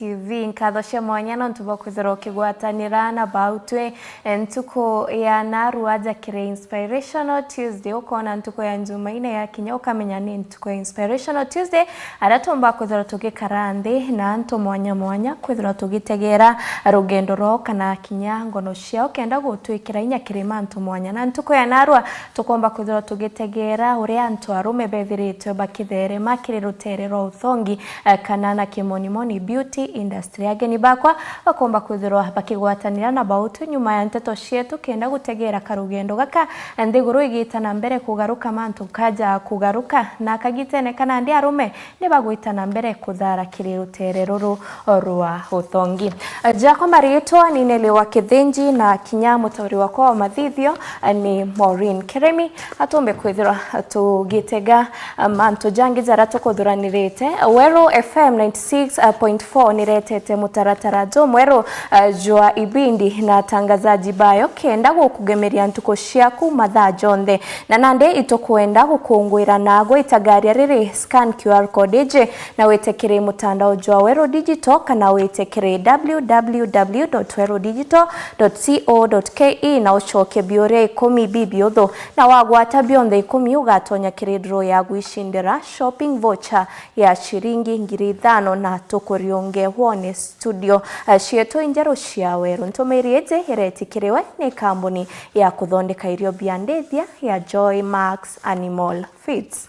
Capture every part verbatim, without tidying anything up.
T V. Nkatho cia mwanya nontu bwa kwithirwa ukigwatanira na bau twi ntuku ya narua aja kiri Inspirational Tuesday. Ukona ntuku ya Njumaine yakinya ukamenya ni ntuku ya Inspirational Tuesday, aria tumba kwithirwa tugikara nthi na antu mwanya mwanya kwithirwa tugitegera rugendo rwao kana kinya ngono ciao kenda gutwikira inya kiri mantu mwanya. Na ntuku ya narua tukomba kwithirwa tugitegera uria antu arume bethiritwe bakitherema kiri rutere rwa uthongi, eh, kana na kimonimoni beauty industry. Ageni bakwa bakomba kwithirwa bakigwatanira na bautu nyuma ya nteto cietu kenda gutegera karugendo gaka nthiguru igita na mbere kugaruka mantu kaja kugaruka na kagitene kana ndi arume ni bagwita na mbere kuthara kiri rutere ruru rwa uthongi. Jakwa maritwa ni Nelly wa Kithinji na kinya mutauri wakwa wa mathithio ni Maureen Keremi. Atumbe kwithirwa tugitega mantu jangi jara tukuthuranirite. Weru F M ninety six point four niretete mutaratara jumweru, eh, jwa ibindi na atangazaji bayo kenda gukugemeria ntuku ciaku mathaa jonthe. Na nandi itukwenda gukunguira na gwita garia riri scan Q R code iji na wite kiri mutandao jwa Weru Digital kana wite kiri W W W dot weru digital dot co dot K E na ucoke biuria ikumi bibiuthu. Na wagwata bionthe ikumi ugatonya kiri draw ya gwicindira shopping voucher ya ciringi ngiri ithano na tukuriunge wone studio, eh, cietu injeru cia Weru. Ntumiri iji iretikiriwe ni kambuni ya kuthondeka irio bia ndithia ya Joy Max Animal Feeds.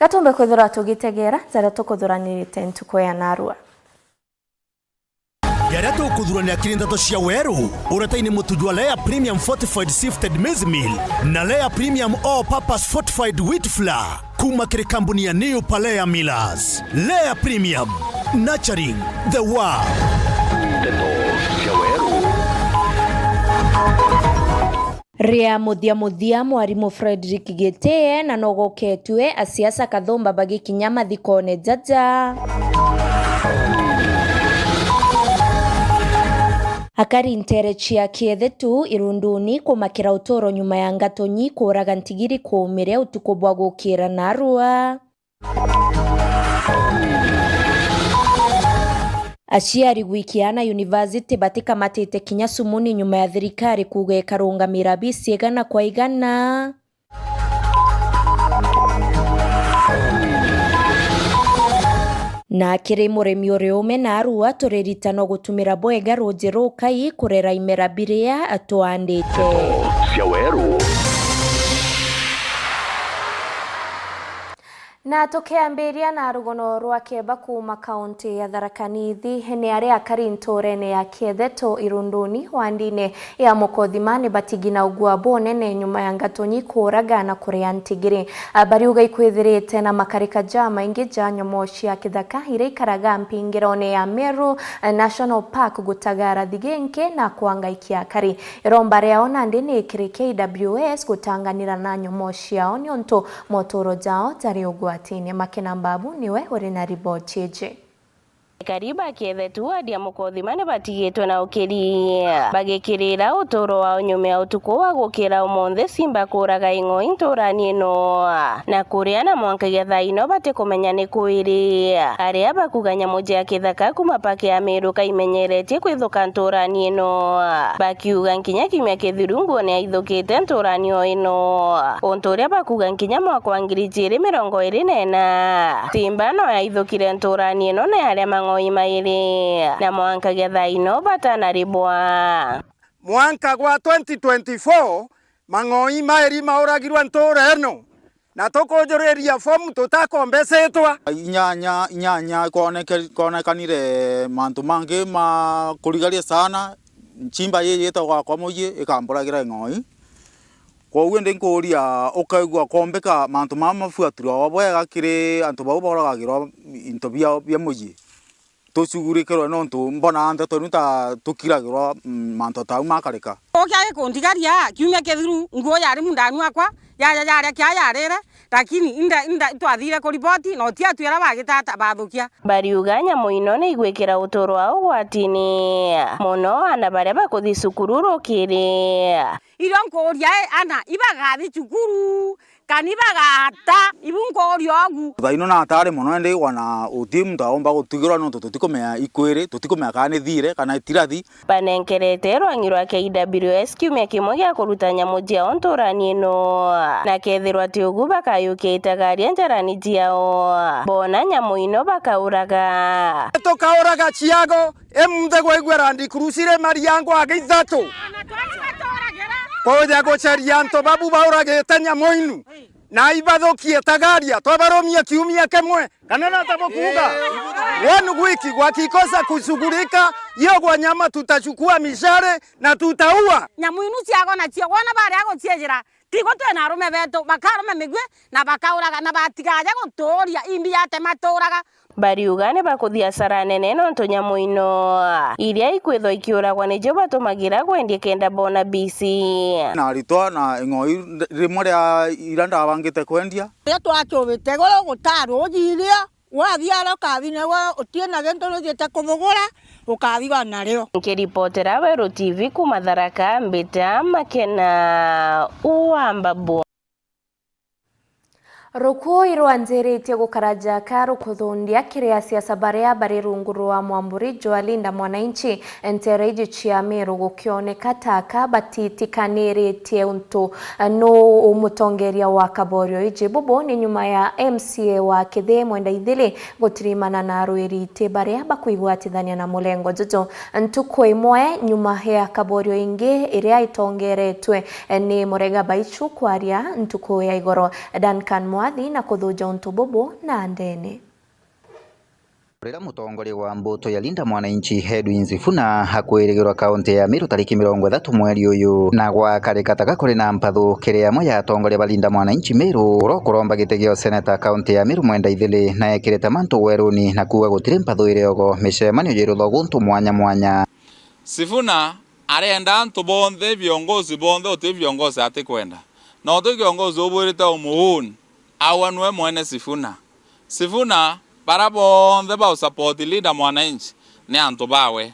Gatumbe kwithirwa tugitegera jaria tukuthuranirite ntuku ya narua. Jaria tukuthuranira kiri nteto cia weru, uretaini mutu jwa Lea Premium Fortified Sifted Maize Meal na Lea Premium All Purpose Fortified Wheat Flour kuma kiri kambuni ya New Palea Millers. Lea Premium, nurturing the world. Nteto cia weru. Ria muthia muthia, mwarimu Fredrick Gitee na nogoketue, asiasa Kathumba bagikinya mathikone jaja. Akari ntere cia Kiethetu Irunduni kumakira uturo nyuma ya ngatonyi kuuraga ntigiri kuumire utuku bwa gukira narua. Aciari gwikia aana yunivasiti batikamatite kinya cumuni nyuma ya thirikari kuuga ikarungamira bisi igana kwa igana. Na kiri murimi uri ume na arua, turiritana gutumira bwega ruuji rukai kurera imera biria twaandite. Nteto cia weru. Na tukiambiria na rugono rwa keba kuuma kaunti ya Tharaka Nithi, ni aria akari nturene ya Kiethetu Irunduni wandine ya Mukothima ni batigina ugua bunene nyuma ya ngatonyi kuuraga na kuria ntigiri. A, bariuga ikwithirite na makarika jamaingi ja nyomo cia kithaka iria ikaraga mpingirone ya Meru National Park gutagara thiginki na kwangaikia akari. Iromba riao nandi ni kiri K W S gutanganira na nyomo ciao niuntu moturo jao jari ugwatine. Makena Mbabu niwe uri na riboti iji. Akari ba Kiethetu wadi ya Mukothima ni batigitwe na ukiri, bagikirira uturo wao nyuma ya utuku wa gukira umunthi simba kuuraga ing'oi nturani ino, na kuria na mwankagia thaa ino batikumenya ni kuiri. Aria bakuga nyamu cia kithaka kuma paki ya Meru kaimenyeretie kwithuka nturani ino, bakiuga nkinya kiumia kithiru nguone yaithukite nturani o ino. Untu uria bakuga nkinya mwaka wa ngiri ijiri mirongo iri na ina, simba no yaithukire nturani ino na yaria mang'oi mairi, na mwankagia thaa ino batanaribwa. Mwanka gwa twenty twenty-four, mang'oi mairi mauragirwe ntura ino, na tukujuriria fomu tutakombecetwa. Inyanya, inyanya ikoneke-, ikonekanire mantu mangi ma kurigaria sana. Nchimba ii yitagwa kwa mucii ikamburagira ing'oi. Kwou indi nkuuria, ukaigua kwombika mantu mama mafuatirwa o bwega kiri antu bau boragagirwa into bia, bia mucii? Tucugurikirwe nontu mbona nteto inu ta tukiragirwa, mm, mantu ta au makarika. Ukia gikundigaria kiumia kithiru, nguo yari mundani wakwa, yaja yaria kia yarire, lakini inda, inda twathire kuriboti, na utiatwira bagitata bathukia. Bariuga nyamu ino ni igwikira uturo wao ugwatini mono, ana baria bakuthi cukuru rukiri. Irio nkuuria, i, ana ibagathi cukuru, Kani bagata, ibu nkuuria ugu. Thaino na atari mono, indi wana uti muntu aomba gutigirwa, nontu tutikumenya ikwiri, tutikumenya kana ni thire kana itirathi. Banenkerete rwangi rwa K W S kiumia kimwe gia kuruta nyamu ciao nturani ino, na kethirwa ti ugu bakayukia itagaria njarani ciao, boona nyamu ino bakauraga. Tukauraga ciago, imunthe gwaigua Land Cruiser iri mariango aga ithatu. Kuja gucaria antu babu bauragite nyamu inu. Na ibathukie tagaria, twabarumia kiumia kimwe, kana nata bukuuga? One week, wakikosa kushughulika, hiyo wanyama tutachukua mishale na tutaua. Nyamu inu ciago nacio, wona baria guciejera, tigo twina arume betu, bakarume migwi, na bakauraga, na batigaja gutuuria, imbi yate maturaga. Bariuga ni bakuthia asara nene nontu nyamu ino iria ikwithwa ikiuragwa nicio batumagira kwendia kenda boona B C. Na aritwa na ing'oi rimwe ria iria ndabangite kwendia. Riria twachubite iguru gutaa ruuji irio, wathia aria ukathi nawe utina gintu nuthiite kuthugura, ukathi wa nario. Nkiripotera Weru T V kuuma Tharaka, mbita Makena wa Mbabu. Rukui rwanjiritie gukara jaka rukuthundia kiri asiasa baria bari rungu rwa mwamburi jwa Linda Mwananchi nteere iji cia Meru, gukioneka ta aka batitikaniritie untu nuu umutongeria wa kaborio iji. Bubu ni nyuma ya M C A wa Kithii Mwenda Ithili gutirimana na arwiri iti baria bakwigwatithania na murengo juju. Ntuku imwe nyuma ya kaborio ingi iria itongeretwe ni Murega Baichu kwaria ntuku ya igoro, Duncan Mwathi na kuthuja untu bubu na ndene. Riria mutongoria wa mbutu ya Linda Mwananchi Edwin Sifuna akwirigirwa kaunti ya Meru tariki mirongo ithatu mweri uyu, na gwakarika ta gakuri na mpathu kiri amwe ya atongoria ba Linda Mwananchi Meru, uria ukuromba giti gia useneta kaunti ya Meru Mwenda Ithili, na ekirite mantu weruni na kuuga gutiri mpathu iriogo micemanio ya irutho guntu mwanya mwanya. Sifuna arenda antu bonthe, viongozi bonthe, uti viongozi atikwenda. Na uti kiongozi ubwirite umuuni, aua nwe mwene Sifuna. Sifuna, bara bonthe ba usupport Linda Mwananchi, ni antu bawe.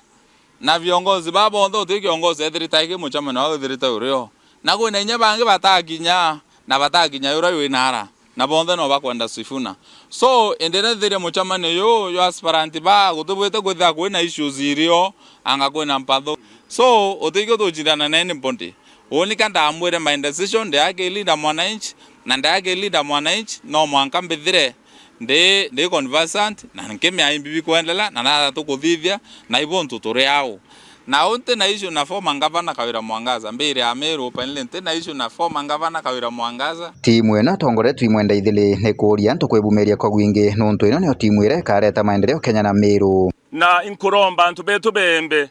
Na viongozi ba bonthe, uti kiongozi ethirite aki mucemanio au ethirite urio. Na kwina inya bangi batakinya, na batakinya uria wi nara. Na bonthe no bakwenda Sifuna. So, indi nithiria mucemanio juu jwa aspirant ba, gutibwite kwithira kwina issues irio, anga kwina mpathu. So, utikio tucindana na anybody. Uni ka ndamwire my decision, ndi aki Linda Mwananchi, na ndi aki Linda Mwananchi, no mwanka mbithire ndi, ndi conversant, na nkimea imbi bikwendelea, na nata tukuthithia, na ibo untu turi au. Na u nti na issue na former governor Kawira Mwangaza, mbiri Amiru openly, nti na issue na former governor Kawira Mwangaza. Timu ino atongoretwe i Mwenda Ithili ni kuuria antu kwibumiria kwa gwingi, nuntu ino niyo timu iria ikareta maendeleo Kenya na Miru. Na inkuromba antu betu bembe,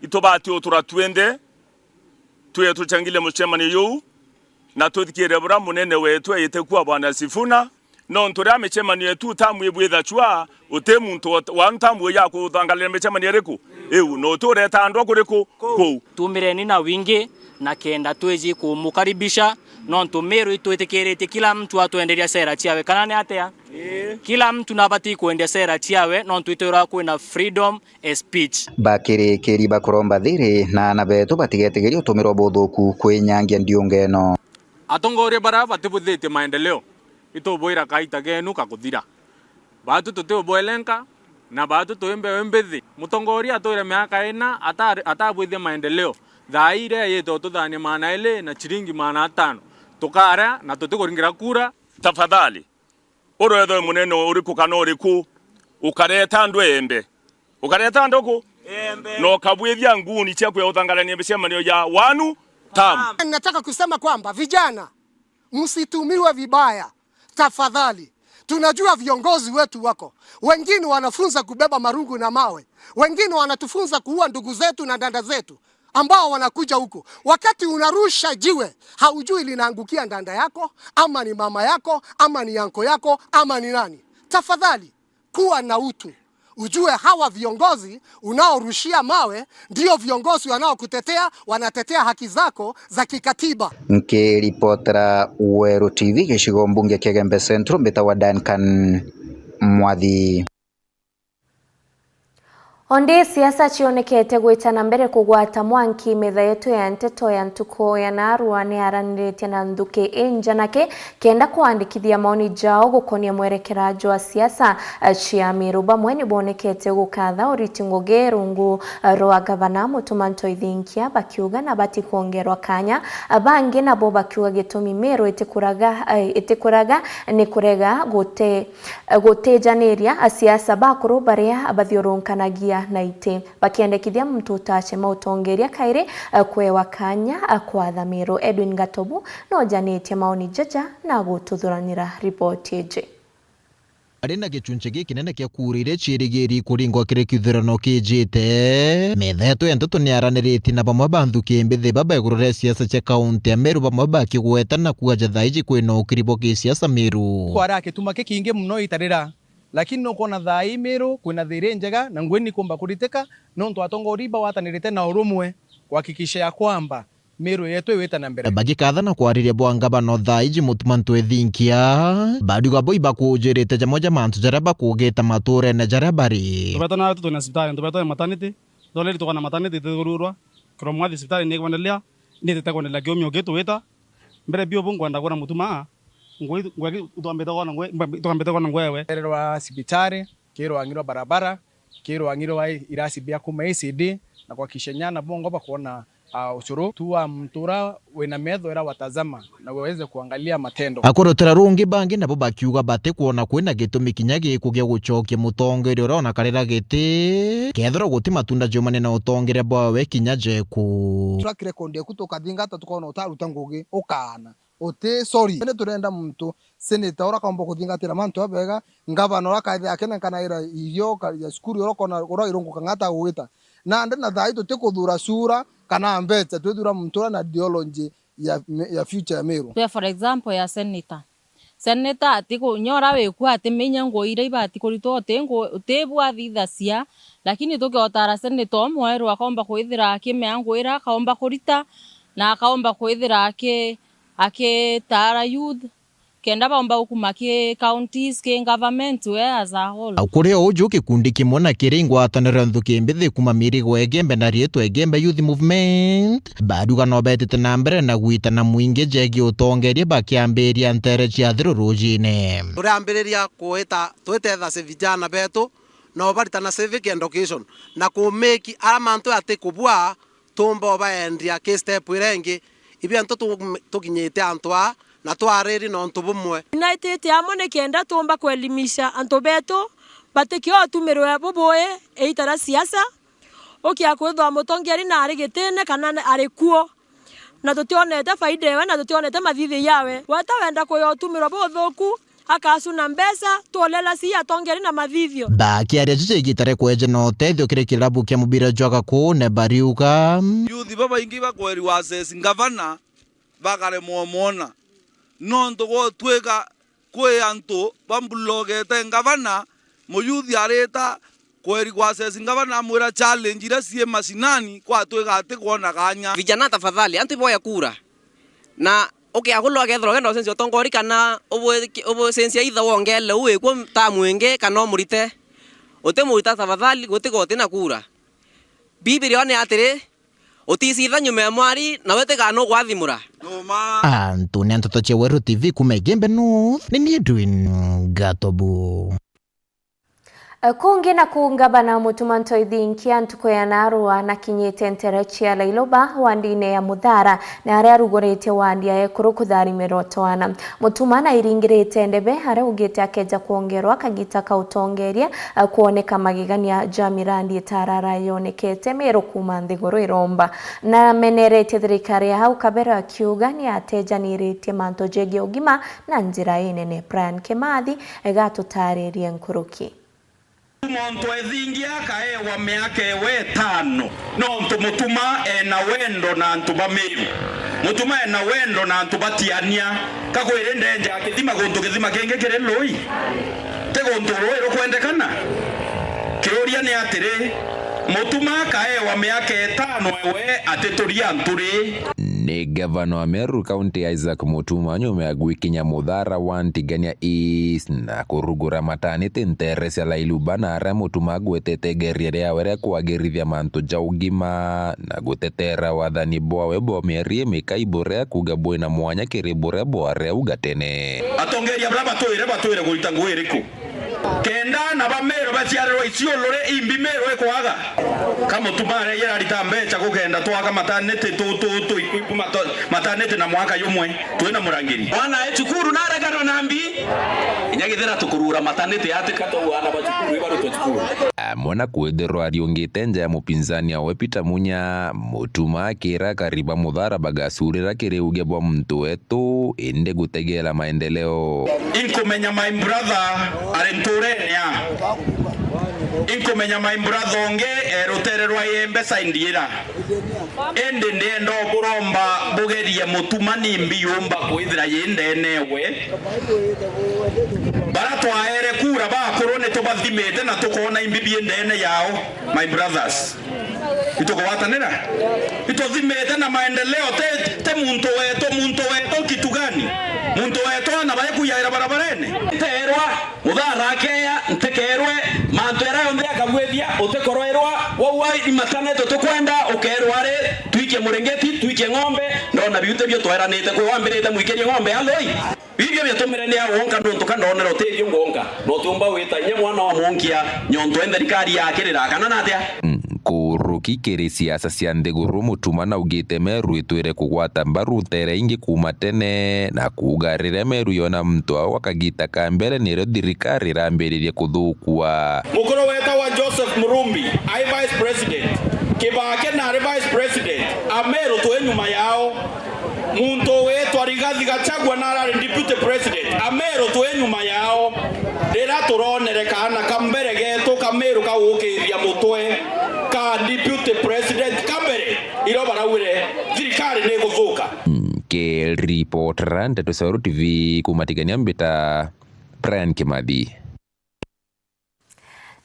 itubati utura twinthe, twie tucangile mucemanio juu, na tuthikiire buria munene wetu eite kuuga Bwana Sifuna, nontu riria micemanio yetu tamu ibwithacua, uti muntu wa, wa tamu ya kuthangaria micemanio iriku iu, na uti ureta andu akuriku kuu. Tumireni na wingi na kenda twiji kumukaribisha, nontu Miru itwitikiritie kila mtu atwenderia sera ciawe, kana ni atia? Kila mtu nabati kwendia sera ciawe, nontu itwirwa kwina freedom a speech. Bakirikiri bakuromba thiri na aana betu batigetigeria utumirwa buthuku kwinyangia ndiunga ino. Atongoria baria batibuthitie maendeleo, itubwira kaita kenu kakuthira. Baatu tutibwelenka, na baatu twi mbeu mbithi. Mutongoria atwire miaka ina ata-, atabwithia maendeleo. Thaa ii iria yite ututhania maana ili na ciringi maana atano, tukaria na tutikuringira kura. Tafadhali, urethwe munene uriku kana uriku, ukareta andu embe. Ukareta andu ku? Embe. Na ukabwithia nguni cia kuya uthangarania micemanio ya wanu tamu. Nataka kusema kwamba vijana, msitumiwe vibaya. Tafadhali. Tunajua viongozi wetu wako. Wengine wanafunza kubeba marungu na mawe. Wengine wanatufunza kuua ndugu zetu na dada zetu. ambao wanakuja huku. Wakati unarusha jiwe, haujui linaangukia ndanda yako, ama ni mama yako, ama ni anko yako, ama ni nani. Tafadhali, kuwa na utu. Ujue hawa viongozi unaorushia mawe ndio viongozi wanaokutetea, wanatetea haki zako za kikatiba. Nkiripotera Weru T V gicigo mbunge kia Gembe Central, mbitawa Duncan Mwathi. Ondi siasa cionekete gwita na mbere kugwata mwanki metha yetu ya nteto ya ntuku ya narua ni araniritie na nthuki injanake kenda kwandikithia maoni jao gukonia mwerekera jwa siasa cia Meru. Bamwe ni bonekete gukatha uriti ngugi rungu rwa gavana Mutuma Ntoithinkia, bakiuga na batikwongerwa kanya. Bangi nabo bakiuga gitumi Meru itikuraga, eh, itikuraga ni kurega gute-, gutijaniria asiasa bakuru baria bathiurunkanagia na iti, bakiendekithia muntu utacema utongeria kairi, eh, kwewa kanya, eh, kwatha Meru. Edwin Gatobu nojanitie maoni jaja na gututhuranira ripoti iji. Ari na gicunci gikinene kia kura iria ciirigiri kuringwa kiri kithurano kijite, metha yetu ya nteto ni araniritie na bamwe ba nthuki mbithi baba iguru ria siasa cia kaunti ya Meru, bamwe bakigweta na kuuga ja thaa iji kwina ukiri bwa gisiasa Meru. Kwara gituma kikingi muno itarira, lakini nukwona thaa ii Meru kwina thiiri njega na ngugi nikumba kuritika, nontu atongori bagwatanirite na urumwe kuhakikisha ya kwamba Meru yetu iwita na mbere. Bagikatha na kwariria bwa ngavana o thaa iji Mutuma Ntoithinkia, bariuga bo ibakuujirite jamwe ja mantu jaria bakugita maturene jaria bari. Tubetwa na twina cibitari, tubetwa na maternity, tholeli tukona maternity tikururwa, kiro mwathi cibitari ni kwendelea, ni tete kwendelea kiumia ugi tuwita. Mbere biu bu ngwenda kwona Mutuma, ngui, ngui, twambite kwona ngui, twambite kwona ngui ewe. Rwa cibitari, kirwang'irwa barabara, kirwang'irwa irasi bia kuma E C D, na kuhakikisha nyana bongo bakwona, ah, ucuru tu wa mtu ura wina metho ira watazama na waweze kuangalia matendo. Akurutira rungi bangi nabo bakiuga batikwona kwina gitumi kinya giku gia gucokia mutongeria uria ona karira giti, kethirwa guti matunda jumane na utongeria bwawe kinya jeku. Track record yaku tukathingata tukona utaruta ngugi, ukaana. Uti, sorry. Ni turenda muntu senator ura kaumba kuthingatira mantu abega, ngavana ura kaithira akenenkanaira irio ka-, ya cukuru ura ukona ura irungu kang'ata gwita. Nandi na thaa ii tutikuthura sura kana mbeca, twithura muntu ura na ideology ya, ya future ya Meru. Twe for example ya senator. Senator atiku-, nyora wikua atimenya ngui iria ibati kuritwa uti ngu-, uti bu athithacia, lakini tukiotara senator umwe weru akaumba kwithira akimea ngui iria akaumba kurita, na akaumba kwithira aki-, akitaara youth, kenda baumba gukuma ki counties, ki government, we as a whole. Kuri o uju, gikundi kimwe na kiri ngwataniro ya nthuki mbithi kuma Mirigo Egembe na riitwa Egembe Youth Movement, baruga no betite na mbere na gwitana mwingi jegie utongeria bakiambiria ntere cia thiru rujine. Turiambiriria kwita, twitetha ci vijana betu, no baritana civic education, na kumeki ara mantu ati kubua, tumba ubaendia ki step iria ingi. Ibia ntu tu-, tukinyite antu aa, na twariri nontu bumwe. United amwe ni kenda tumba kuelimisha antu betu, batikio utumirwe bubui iita ria siasa, ukia kwithwa mutongeri na ari gitine kana ari kuo, na tutionete faida ewe, na tutionete mathithio yawe. Weta wenda kuya utumirwa buthuku, akacuna mbeca, tulela si atongeri na mathithio. Bakiaria jiji igita ria kweja na utethio kiri kirabu kia mubira jwa Gakune bariuga. Youth babaingi bakweri wa access ngavana bakaremwa umwona. Nontu gutwika kwi antu bambulogete ngavana, muyuthi arita kweri kwa access ngavana amwira challenge iria cii mashinani kwatwika ati kwona kanya. Vijana tafadhali, antu iboya kura. Na ukiagulwa akethirwa ugenda ucenjia utongori kana ubu-, ubucenjia itha wongele u wikwo tamu ingi kana umurite. Utimurita tafadhali, gutiga utina kura. Bibilia ni atiri, uticitha nyuma ya mwari, nawe tigana ugwathimura. Antu ni nteto cia Weru T V kuma Igembe North, ni ni Edwin Gatobu. Kungi na ku, ngavana Mutuma Ntoithinkia ntuku ya narua nakinyite ntere cia Lailoba wandine ya Muthara, na aria arugurite wandi ya ekuru kutharimirwa twana. Mutuma nairingirite ndebe aria augite akeja kwongerwa kagita ka utongeria, eh, kwoneka magegania ja mirandi itarara yonekete Meru kuma nthiguru iromba. Nameneretie thirikari ya hau kabere akiuga ni atejaniritie mantu jegie ugima na njira inene. Brian Kimathi egatutaririe nkuruki. Muntu ethingia akaewa miaka ewe itano, nontu Mutuma ena wendo na antu ba Meru. Mutuma ena wendo na antu ba Tiania. Kakwiri ndenja kithima guntu kithima kingi kiri lui? Ti guntu rui rukwendekana? Kiuria ni atiri, Mutuma akaewa miaka itano ewe atituria nturi? Ni gavana wa Meru County Isaac Mutuma nyuma ya gwikinya muthara wa Ntigania East na kurugura mataniti ntere cia Lailuba na aria Mutuma agwetete igeria riawe ria kwagirithia mantu ja ugima na gutetera wathani bwawe bwa mieri imikai buria kuuga bwina mwanya kiri buria bwari auga tene. Atongeria baria batwire, batwire kurita ngugi iriku? Kenda aana ba Meru baciarirwa Isiolo ri, imbi Meru ikwaga? Ka Mutuma aria yarita mbeca gukenda twaka mataniti tu, tu, tu, iku, iku, mato-, mataniti na mwaka jumwe twina murangiri. Mwana e cukuru nareganwa na mbi? Inya githira tukurura mataniti atika tu aana ba cukuru ibarutwe cukuru. Amwe na kwithirwa ariungite nja ya mupinzani awe Peter Munya, Mutuma akira akari ba muthara bagacurira kiri uge bwa muntu wetu, indi gutegera maendeleo. Inkumenya my brother ari nturene a. Inkumenya my brother ungi e rutere rwa Iembe side ira. Indi ndienda uburomba bugerie Mutuma ni mbi yumba kwithira yi ndene we. Bara twaere kura bakuru ni tubathimite na tukoona imbi bi ndene yao, my brothers. Itukugwatanira? Ituthimite na maendeleo, te, te muntu wetu, muntu wetu kitu gani? Muntu wetu ana bae kuyaira barabarene? Nteerwa, muthara akeya, ntekerwe, mantu era yonthe akabwithia, utikoroerwa, wauwa imatane tutikwenda, ukeerwa ri, twikie muringiti, twikie ng'ombe, ndona biu tibio tweranite, kwi wambirite mwikirie ng'ombe aloi. Bibio biatumire ni a wonka, nontu ka ndonera utithio ngwonka. No tiumba wita inya mwana wa mwonkia, nyontu e nthirikari yakirira, kana natia? Nkuruki kiri siasa cia nthiguru, Mutuma naugite Meru itwire kugwata mbaru ntere ingi kuuma tene, na kuuga riria Meru yona muntu awe wa kagita ka mbere nirio thirikari irambiririe kuthukua. Mukuru wetawa Joseph Murumbi, ai vice president. Kibaki nari vice president. Ameru twi nyuma yao. Muntu witwa Rigathi Gachagua narari deputy president. Ameru twi nyuma yao. Riria turonere kaana ka mbere getu ka Meru kagukiria mutwe ka deputy president ka mbere, irio baraugire thirikari ni iguthuka. Nkiripotera Nteto cia Weru T V kuuma Tigania, mbita Brian Kimathi.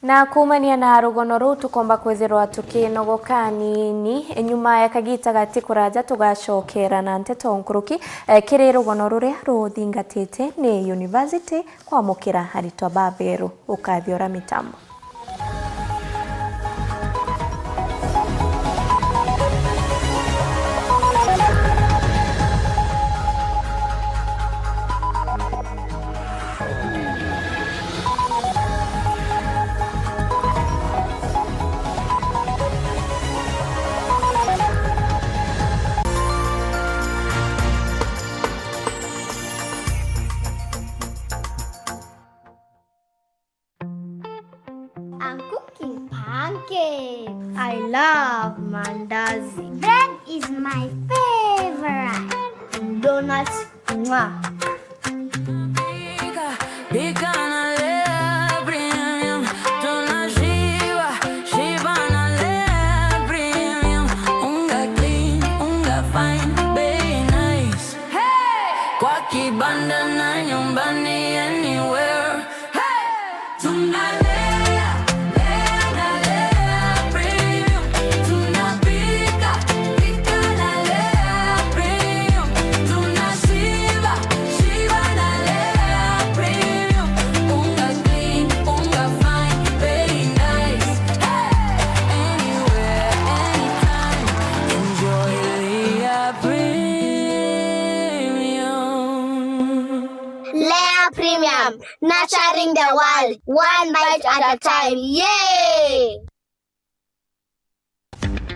Na kuumania na rugono ruu, tukomba kwithirwa tukinogoka anini. Nyuma ya kagita gati kuraja, tugacokera na nteto nkuruki, eh, kiri rugono ruria ruthingatite ni university kwamukira aritwa baberu. Ukathi ura mitambo. I'm cooking pancakes. I love mandazi. Bread is my favorite. Donuts, mwah. Pika, pika na Lea Premium. Tunashiba, shiba na Lea Premium. Unga clean, unga fine, bei nice. Hey! Kwa kibanda na nyumbani, anywhere. Hey! Tunalea, lea na Lea Premium. Tunapika, pika na Lea Premium. Tunashiba, shiba na Lea Premium. Unga clean, unga fine, very nice. Hey! Anywhere, anytime. Enjoy Lea Premium. Lea Premium, nurturing the world, one bite at a time. Yay!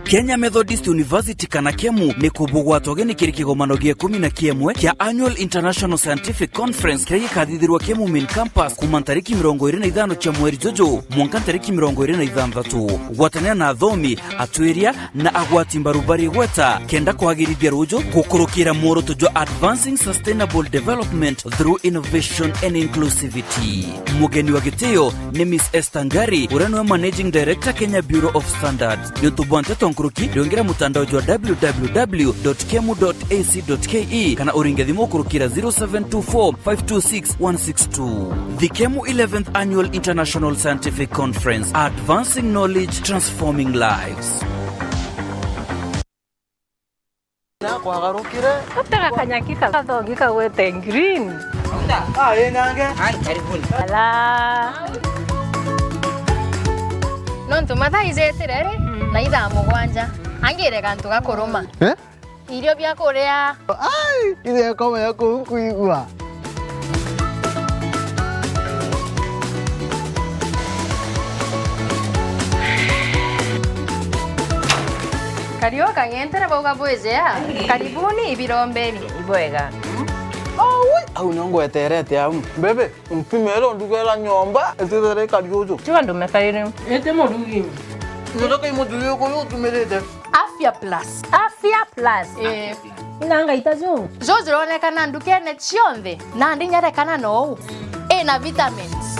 Kenya Methodist University kana KEMU ni kubugwatwa ugeni kiri kigomano gia ikumi na kimwe kia Annual International Scientific Conference kiria gikathithirwa KEMU Main Campus kuuma ntariki mirongo iri na ithano cia mweri juju mwanka ntariki mirongo iri na ithanthatu. Gwatanira na athomi, atwiria, na agwati mbaru bari igweta kenda kwagirithia ruju gukurukira mworoto jwa Advancing Sustainable Development through Innovation and Inclusivity. Mugeni wa gitio ni Miss Esther Ngari, uria niwe Managing Director, Kenya Bureau of Standards. Niuntu bwa nteto nkuruki, riungira mutandao jwa w w w dot kemu dot a c dot k e kana uringe thimu ukurukira zero seven two four five two six one six two. The KEMU eleventh Annual International Scientific Conference, Advancing Knowledge, Transforming Lives. Now Kwagarukire. Utega kanyaki ka gathongi kagwete green. Ah, ii nange. Hai, karibuni. Ala. Nontu mathaa ijetire ri, mm, na ithaa mugwanja. Angire gantu ga kuruma. Eh? Irio bia kuria. Ai, ithe akoma ya kuu nkuigua. Kariu kang'entere bauga bwijea. Karibuni ibirombeni. Ibwega. Aui, au nio ngweterete au. Bebe, mpimere ndugera nyomba, itithere kariuju. Tiga ndume kairi. Ete murugi. Ndio kai muthuri uyu utumirite. Afya Plus. Afya Plus. Eh. Ina ngaita ju. Ju jironekana ndukene cionthe, na ndinyarekana nou. Ina vitamins.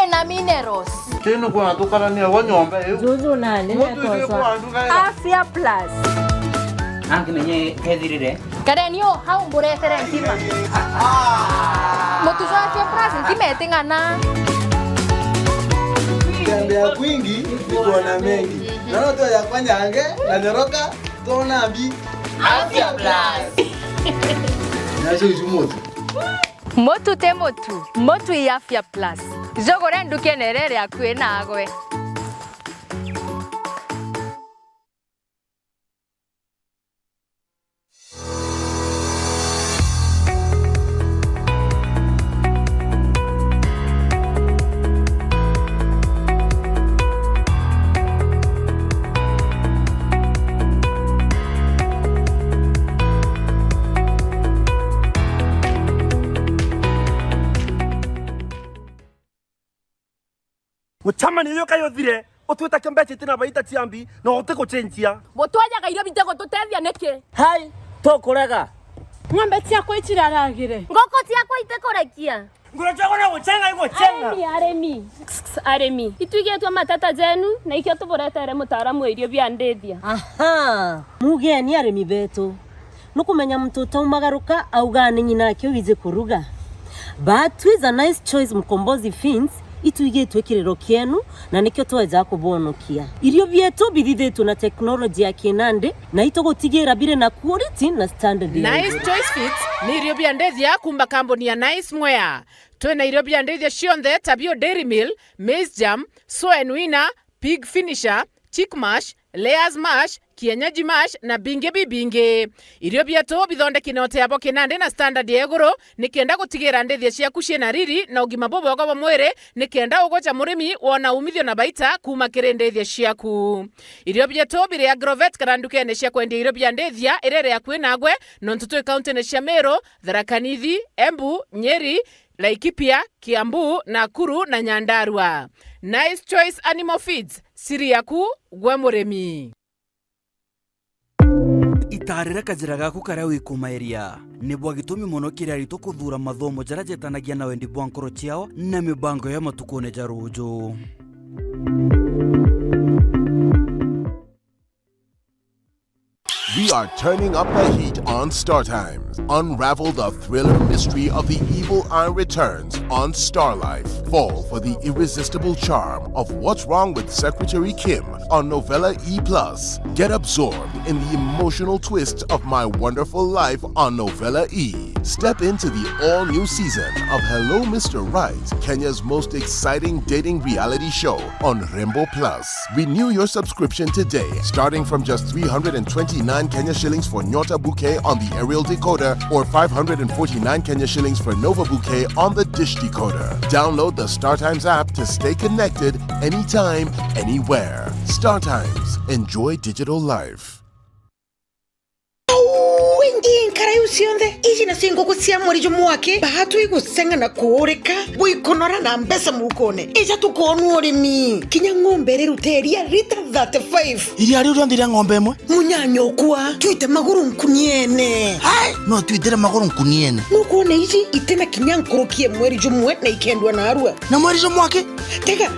Ina minerals. Tinu kwa tukarania wa nyomba iu. Juju nani. Mutu iu kwa nduga. Afya Plus. Angimenye kethirire. Kareni o hau mburetere ntima. Mutu jwa Afya Plus ntima iting'ana. Kutembea kwingi ni kuona mengi. Naona tu ya kwanyange na nyoroka, tuona mbi. Afya Plus. Nacio icu mutu. Mutu ti mutu, mutu i Afya Plus. Jugure ndukene iria iri akui nagwe. Mucemanio uyu kai uthire, utwita kio mbeca itina baita cia mbi, na utigucenjia. Butwajaga irio bitigututethia niki? Hai, tukurega. Ng'ombe ciakwa iciraragire. Nguku ciakwa itikurekia. Nguru ciakwa no gucenga igucenga. Arimi, arimi. Arimi. Itwigitwe mateta jenu, na ikio tuburetere mutaaramu wa irio bia ndithia. Aha, mugeni arimi betu. Nukumenya muntu utaumagaruka augaa ni ng'ina ake wiji kuruga. But with a Nice Choice Mkombozi Feeds, itwigitwe kiriro kienu, na nikio tweja kubonokia. Irio bietu bithithitwe na teknoloji ya kinandi, na itugutigira biri na quality na standard ya iguru. Nice Choice Feeds ni irio bia ndithia kuuma kambuni ya Nice Mwea. Twina irio bia ndithia cionthe ta bio Dairy Meal, Maize Germ, Soen Winner, Pig Finisher, Chick Mash, Layers Mash, Kienyeji Mash na bingi bibingi. Irio bietu bithondeki na uteabo kinandi na standard ya iguru, nikenda gutigira ndithia ciaku ciina riri na ugima bubwega bwa mwiri, nikenda ugwe ja murimi wona umithio na baita kuuma kiri ndithia ciaku. Irio bietu biri Agrovet kana ndukene cia kwendia irio bia ndithia iria iri akui nagwe, nontu twi kauntine cia Meru, Tharaka Nithi, Embu, Nyeri, Laikipia, Kiambu, Nakuru na Nyandarua. Nice Choice Animal Feeds, siri yaku gwe murimi. Itarire kajira gaku karia wikumaeria. Ni bwa gitumi mono kiri aritwa kuthuura mathomo jaria jetanagia na wendi bwa nkoro ciao na mibango ya matukune ja ruuju. We are turning up the heat on Star Times. Unravel the thriller mystery of the evil eye returns on Star Life. Fall for the irresistible charm of What's Wrong with Secretary Kim on Novella E plus. Get absorbed in the emotional twist of My Wonderful Life on Novella E. Step into the all-new season of Hello Mister Right, Kenya's most exciting dating reality show on Rembo Plus. Renew your subscription today, starting from just three hundred and twenty-nine Kenya shillings for Nyota Bouquet on the aerial decoder or five hundred and forty-nine Kenya shillings for Nova Bouquet on the dish decoder. Download the StarTimes app to stay connected anytime, anywhere. StarTimes. Enjoy digital life. Au, ingi nkara iu cionthe, iji nacio nguku cia mweri jumwe wake, baatwi guceng'a na kuurika, buikunora na mbeca mukone. Ija tukoonua urimi. Kinya ng'ombe iriruta iria rita thirty-five. Iria riu rionthe ria ng'ombe imwe? Munyanyokwa, twite maguru nkuniene. Ai, no twitire maguru nkuniene. Nukwona iji itina kinya nkuruki ya mweri jumwe na ikendua narua. Na mweri jumwe aki? Tega,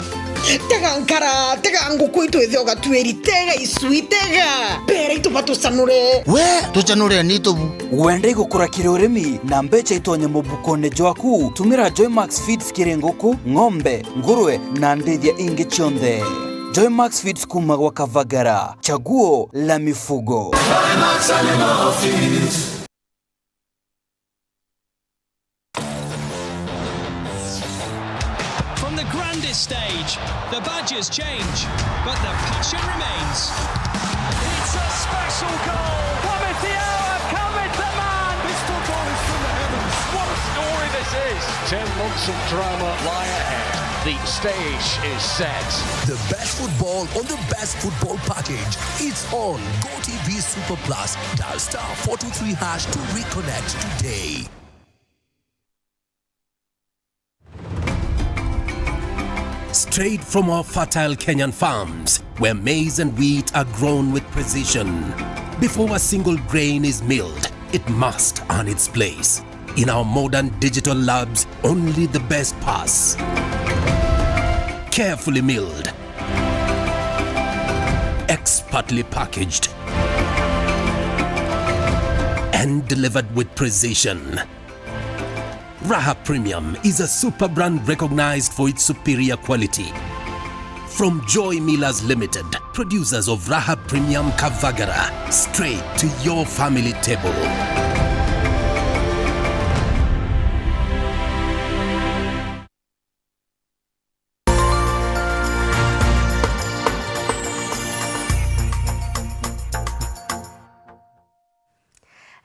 tega nkara, tega nguku itu ithe ugatuiri, tega icui, tega. Bera itu batucanure. We, tucanure ni tubu. Wenda igukura kiri urimi na mbeca itonye mubukone jwaku? Tumira Joymax Feeds kiri nguku, ng'ombe, ngurwe na ndithia ingi cionthe. Joymax Feeds kuma gwa Kavagara, chaguo la mifugo. From the grandest stage, the badges change, but the passion remains. It's a special goal. Come is the hour, come is the man. This football is from the heavens. What a story this is. Ten months of drama lie ahead. The stage is set. The best football on the best football package. It's on GoTV Super Plus. Dial star four two three hash to reconnect today. Straight from our fertile Kenyan farms, where maize and wheat are grown with precision. Before a single grain is milled, it must earn its place. In our modern digital labs, only the best pass. Carefully milled, expertly packaged, and delivered with precision. Raha Premium is a super brand recognized for its superior quality. From Joy Millers Limited, producers of Raha Premium Kavagara, straight to your family table.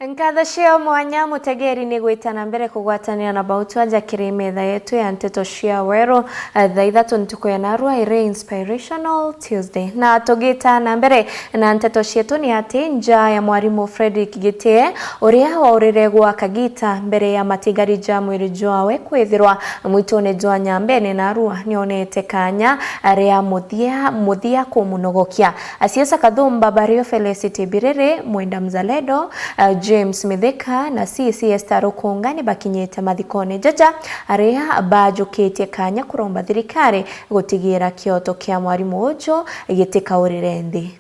Nkatho cia mwanya, mutegeri, ni gwita na mbere kugwatanira na bautwa nja kiri metha yetu ya nteto cia weru, eh, thaa ithatu ntuku ya narua iri Inspirational Tuesday. Na tugita na mbere na nteto cietu, ni ati nja ya mwarimu Fredrick Gitie, uria waurire gwa kagita mbere ya matigari ja mwiri jwawe kwithirwa mwitune jwa Nyambene narua, nionete kanya ria muthia, muthia kumunogokia. Asiasa Kathumba bario Felicity Birere, Mwenda Mzalendo, eh, James Mithika na C C Esther Rukunga ni bakinyite mathikone jaja, aria bajukitie kanya kuromba thirikari gutigira kioto kia mwarimu uju gitikaurire nthi.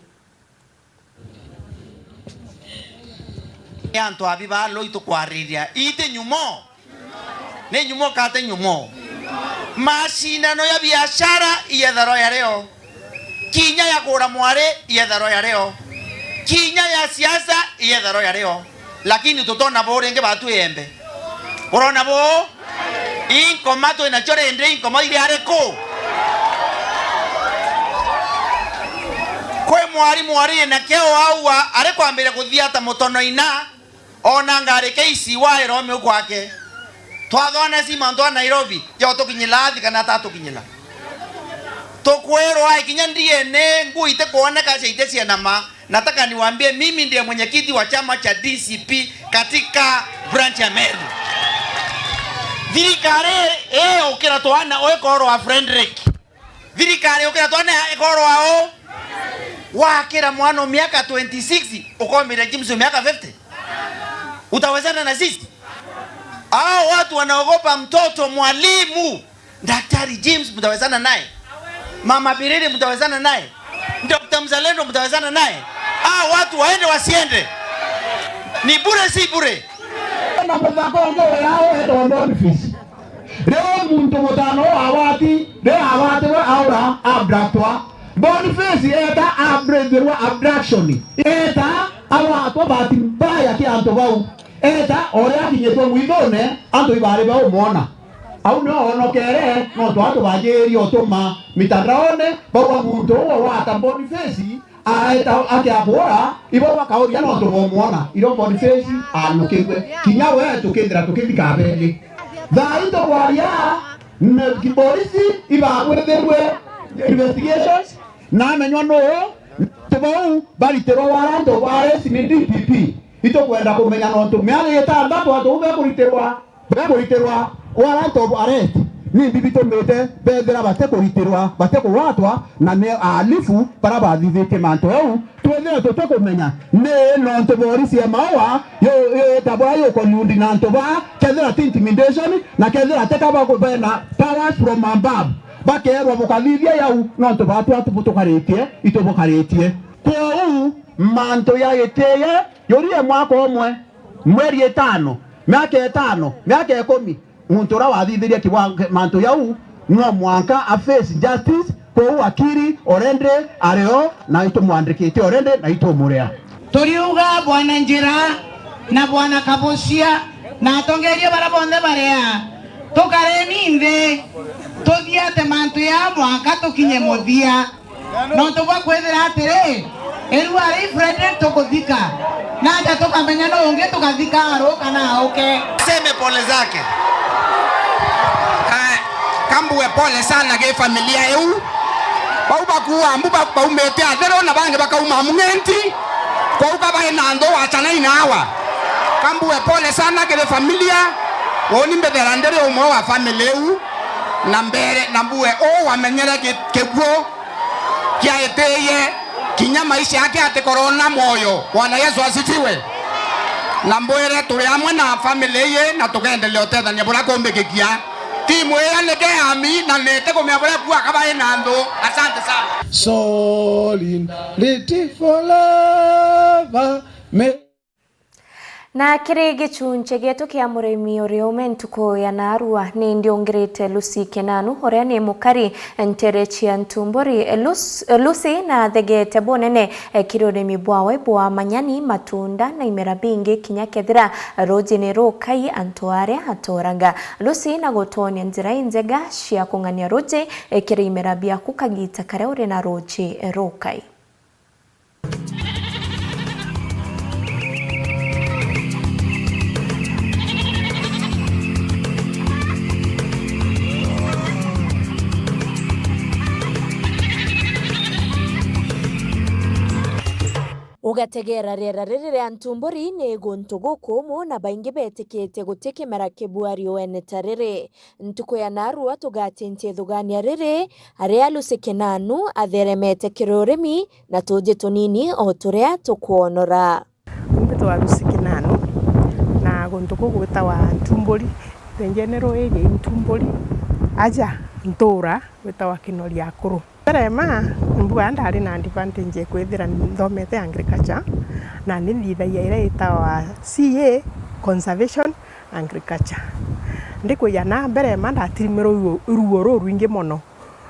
Ni antu abi ba Loi tukwariria. Iti nyumo? Ni nyumo kate nyumo? Macindano ya biashara iyetharwa yario. Kinya ya kura mwari iyetharwa yario. Kinya ya siasa iyetharwa yario. Lakini tutona bo ringi batu iembe. Urona bo? Inkoma twinacio rindi, inkoma iri ariku? Kwi mwarimu ari na keo aua ari kwambiria kuthiata mutono ina, ona ngari K C Y irome u kwake. Twathwana si mantu a Nairobi, ja utukinyila athi kana atatukinyila. Tukwirwa kinya D N A nguu itikwoneka cia ite cienama. Nataka niwaambie, mimi ndiye mwenyekiti wa chama cha D C P katika branch ya Meru. Thirikari ii ukira twana uikorwa Fredrick. Thirikari ukira twana ikorwa u. Wakira mwana o miaka twenty-six, ukomire James o miaka fifty. Utawezana na sisi? Hao watu wanaogopa mtoto mwalimu. Daktari James mtawezana naye? Mama Biriri mtawezana naye? Doctor Mzalendo mtawezana naye? Hao watu waende wasiende? Ni bure si bure? Na muthaka ungi wi au etagwa Boniface. Riu muntu mutano wawati, riu awatirwe aura abductwa. Boniface eta abreithirwa abduction. Eta awatwa bahati mbaya ki antu bau. Eta o uria akinyitwe mwithune, antu ibari baumwona. Au nio onokere, nontu antu banjirie utuma mitandaone, bauga muntu uu wawata Boniface, aeta akiakura, ibo bakauria nontu bomwona, irio Boniface anukirue. Kinya we tukithira tukithika beni. Thaa ii tukwaria, ne-, kiborisi ibagwithirue investigations, na amenywa nuu, antu bau baritirwa warrant of arrest ni D P P. Itukwenda kumenya nontu miaka itantatu antu bau bekuritirwa, bekuritirwa warrant of arrest. Ni mbi bitumite bethira batikuritirwa, batikugwatwa, na ni ahalifu bara bathithitie mantu jau. Twithire tutikumenya ni nontu borisi ya maua yo, yo, ta bura yukonundi na antu ba, kethira ti intimidation, na kethira ti kaba bena powers from above. Bakeerwa bukathithia jau, nontu batwi atu butukaritie, itubukaritie. Kwou, mantu ya gitiye, yuri ya mwaka umwe, mweri itano, miaka itano, miaka ikumi, muntu uria wathithirie kiwa-, mantu jau, no mwanka a face justice, Kwou akiri already ari o, na itumwandikite already, na itumuria. Turiuga Bwana Njira na Bwana Kabucia na atongeria baria bonthe baria, tukareni nthi, tuthiate mantu ya mwanka tukinye muthia. Nontu bwa kwithira atiri, irua ri Frederick tukuthika, naja tukamenya nu ungi tukathika aru kana auke. Seme pole zake. Eh, kambue pole sana gi familia iu. Bau bakuua mbu ba-, baumite Athero na bangi bakauma Mung'enti. Kwou kabae na nthu wachanai na awa. Kambue pole sana kiri familia. Uni mbithera ndiri umwe wa family iu. Na mbere, na mbue uu wamenyere ki-, kiguo kiaitiie kinya maisha yake atikorona mwoyo. Bwana Yesu asifiwe. Na mbwire turi amwe na family iyi na tukendelea utethania buria kumbikikia. Timu iya ni Keami na niti kumenya buria kuga kabai na nthu. Asante sana. Solidarity forever. Me- Na kiri gichunchi gietu kia murimi uri ume ntuku ya naarua, ni ndiungirite Lucy Kenanu, uria ni mukari ntere cia Ntumburi. Lus-, Lucy nathegete bunene kiri urimi bwawe bwa manyani, matunda na imera bingi, kinya kethira ruuji ni rukai antu aria aturaga. Lucy nagutwonia njira injega cia kung'ania ruuji kiri imera biaku kagita karia uri na ruuji rukai. Ugategeera riera riri ria Ntumburi ni guntu gukumu, na baingi betikite guti kimera kibua riuene ta riri. Ntuku ya naarua tugatintia ithugania riri, aria Lucy Kenanu atheremete kiri urimi na tuuji tunini o turia tukwonora. Mbitwa Lucy Kenanu, na guntu kuu gwitawa Ntumburi, the general area i Ntumburi, aja ntuura gwitawa Kinori Akuru. Mbere ma, mbua ndari na advantage ya kwithira nthomete agriculture, na ni nthithagia iria itawa C A, Conservation Agriculture. Ndikwija na mbere ma, ndatirimirwe iruo, iruo rurwingi mono.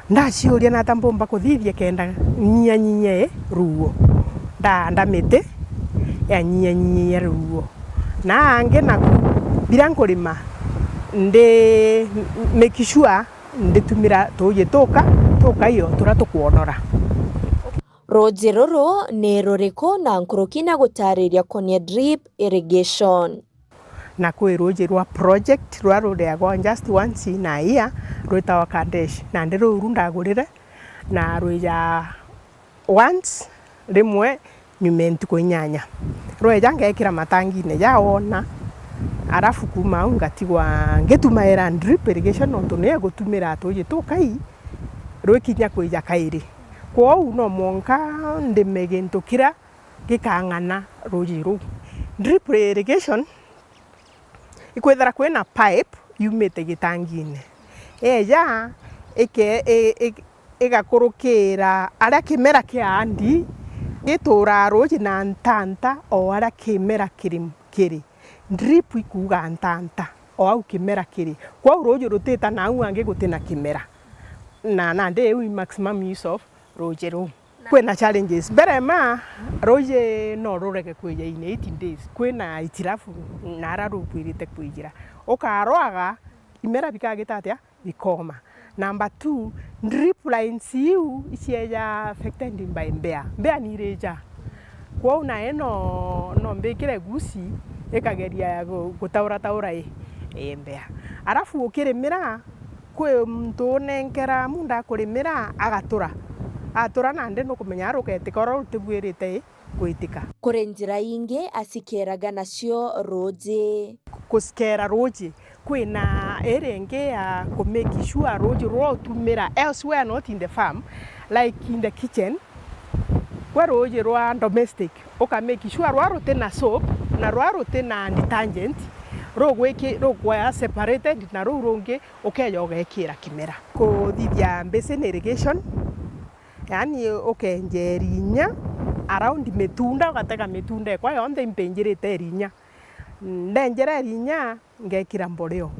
Ndaciuria nata mbumba kuthithia kenda nyianyinye ruo. Ndaanda miti ya nyianyinye ruo. Na angi naku, biria nkurima, ndi make sure nditumira tuuji tuka, tukai o turia tukwonora. Ruuji ruru ni ruriku na nkuruki na gutariria konia drip irrigation? Na kwi ruuji rwa project ruria rureagwa just once in a year, rwitawa Kadesh. Nandi ruu ru ndagurire, na rwija once, rimwe nyuma ya ntuku inyanya. Rweja ngekira matangine ja wona, arafu kuuma au ngatigwa ngitumaira drip irrigation, nontu niyo igutumira tuuji tukai rwikinya kwija kairi. Kwou no mwanka ndime gintu kiria gikang'ana ruuji ruu. Drip irrigation ikwithira kwina pipe yumite gitangine, yeja ike-, i-, i-, igakurukira aria kimera kiandi, gituraa ruuji na ntanta o aria kimera kiri, kiri. Drip ikuuga ntanta o au kimera kiri. Kwou ruuji rutita na au angi gutina kimera. Na nandi iu i maximum use of ruuji ruu. Kwina challenges. Mbere ma, ruuji no rurege kwija in eight days. Kwina itirafu na ara rukwirite kwijira. Ukarwaga, imera bikagita atia? Bikoma. Number two, drip lines iu icieja affected by mbea. Mbea ni irija. Kwou nae no, no mbikire gusi ikageria gu-, gutaura taura i, i mbea. Arafu ukirimira, kwi muntu unenkera munda akurimira, agatura. Atura nandi nukumenya ruketika uria rutibwirite i, kwitika. Kuri njira ingi acikeraga nacio ruuji. Kucikera ruuji, kwina iri ingi ya ku make sure ruuji ruria utumira elsewhere, not in the farm, like in the kitchen, gwe ruuji rwa domestic, uka make sure rwa rutina soap na rwa rutina detergent, rugwiki-, rugwa separated na ruu rungi ukeja ugekira kimera. Kuthithia basin irrigation, yaani ukenja irinya around mitunda, ugatega mitunda ikwa yonthe impinjirite irinya. Ndenjera irinya, ngekira mboreo.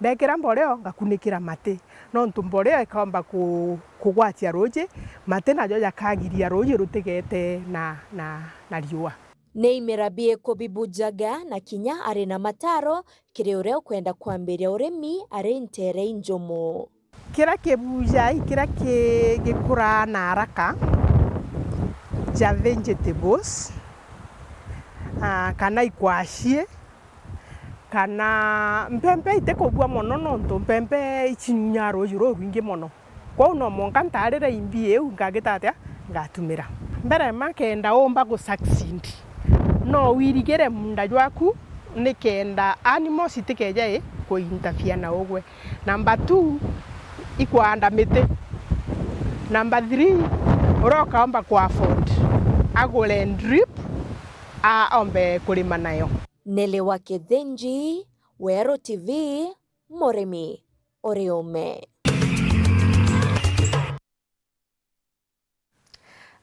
Ndekira mboreo, ngakunikira mati, nontu mboreo ikaomba ku-, kugwatia ruuji, mati najo jakagiria ruuji rutigete na, na, na riua. Ni imera biiku bibujaga, na kinya ari na mataro kiri uria ukwenda kwambiria urimi ari nteere injumu? Kiria kibujai, kiria ki-, gikuraa na haraka, ja vegetables, ah, kana ikwacii, kana mpempe itikubua mono, nontu mpempe icinyunyaa ruuji rurwingi mono. Kwou no mwanka ntaarire imbi iu, ngagita atia? Ngatumira. Mbere ma kenda umba gu succeed, no wirigire munda jwaku, ni kenda animals itikeja i kuinterfere na ugwe. Number two, ikwaanda miti. Number three, uria ukaomba ku afford, agure drip, aombe kurima nayo. Nelly wa Kithinji, Weru T V, murimi uri ume.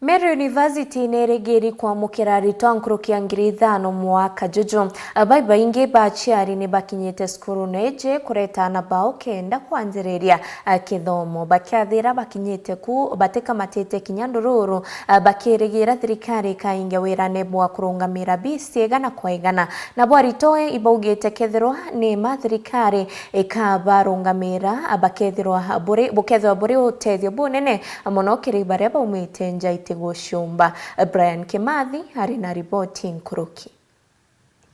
Meru University ni irigiri kwamukira aritwa nkuruki ya ngiri ithano mwaka juju. Babaingi ba aciari ni bakinyite cukurune iji kureta aana bao kenda kwanjiriria kithomo. Bakiathira bakinyite ku, batikamatite kinya ndururu, bakirigira thirikari ikaingia wirane bwa kurungamira bisi igana kwa igana. Nabo aritwa ibaugite kethirwa ni ma thirikari ikabarungamira, bakethirwa buri, bukethirwa buri utethio bunene mono kiri baria baumite nja itiguciumba. Brian Kimathi ari na riboti nkuruki.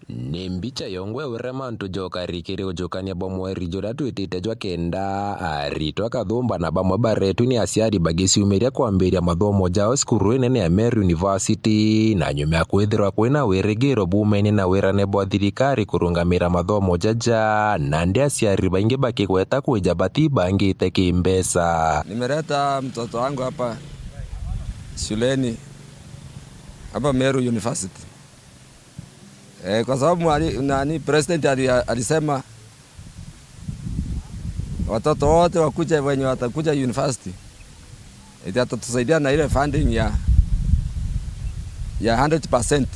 Ni mbicha yongwa uria mantu jokari kiri ujukania bwa mweri juria twitite jwa kenda, aritwa kathumba na bamwe baretwi ni aciari bagiciumiria kwambiria mathomo jao cukuru inene ya Meru University, na nyuma ya kwithirwa kwina wirigiro bumene na wirane bwa thirikari kurungamira mathomo jaja, nandi aciari baingi bakigweta kwija batibangite kimbeca. Nimeleta mtoto wangu hapa shuleni, hapa Meru University. Eh, kwa sababu mwali-, nani, president ali-, alisema watoto wote wakuje, wenye watakuja university, eti atatusaidia na ile funding ya, ya hundred percent.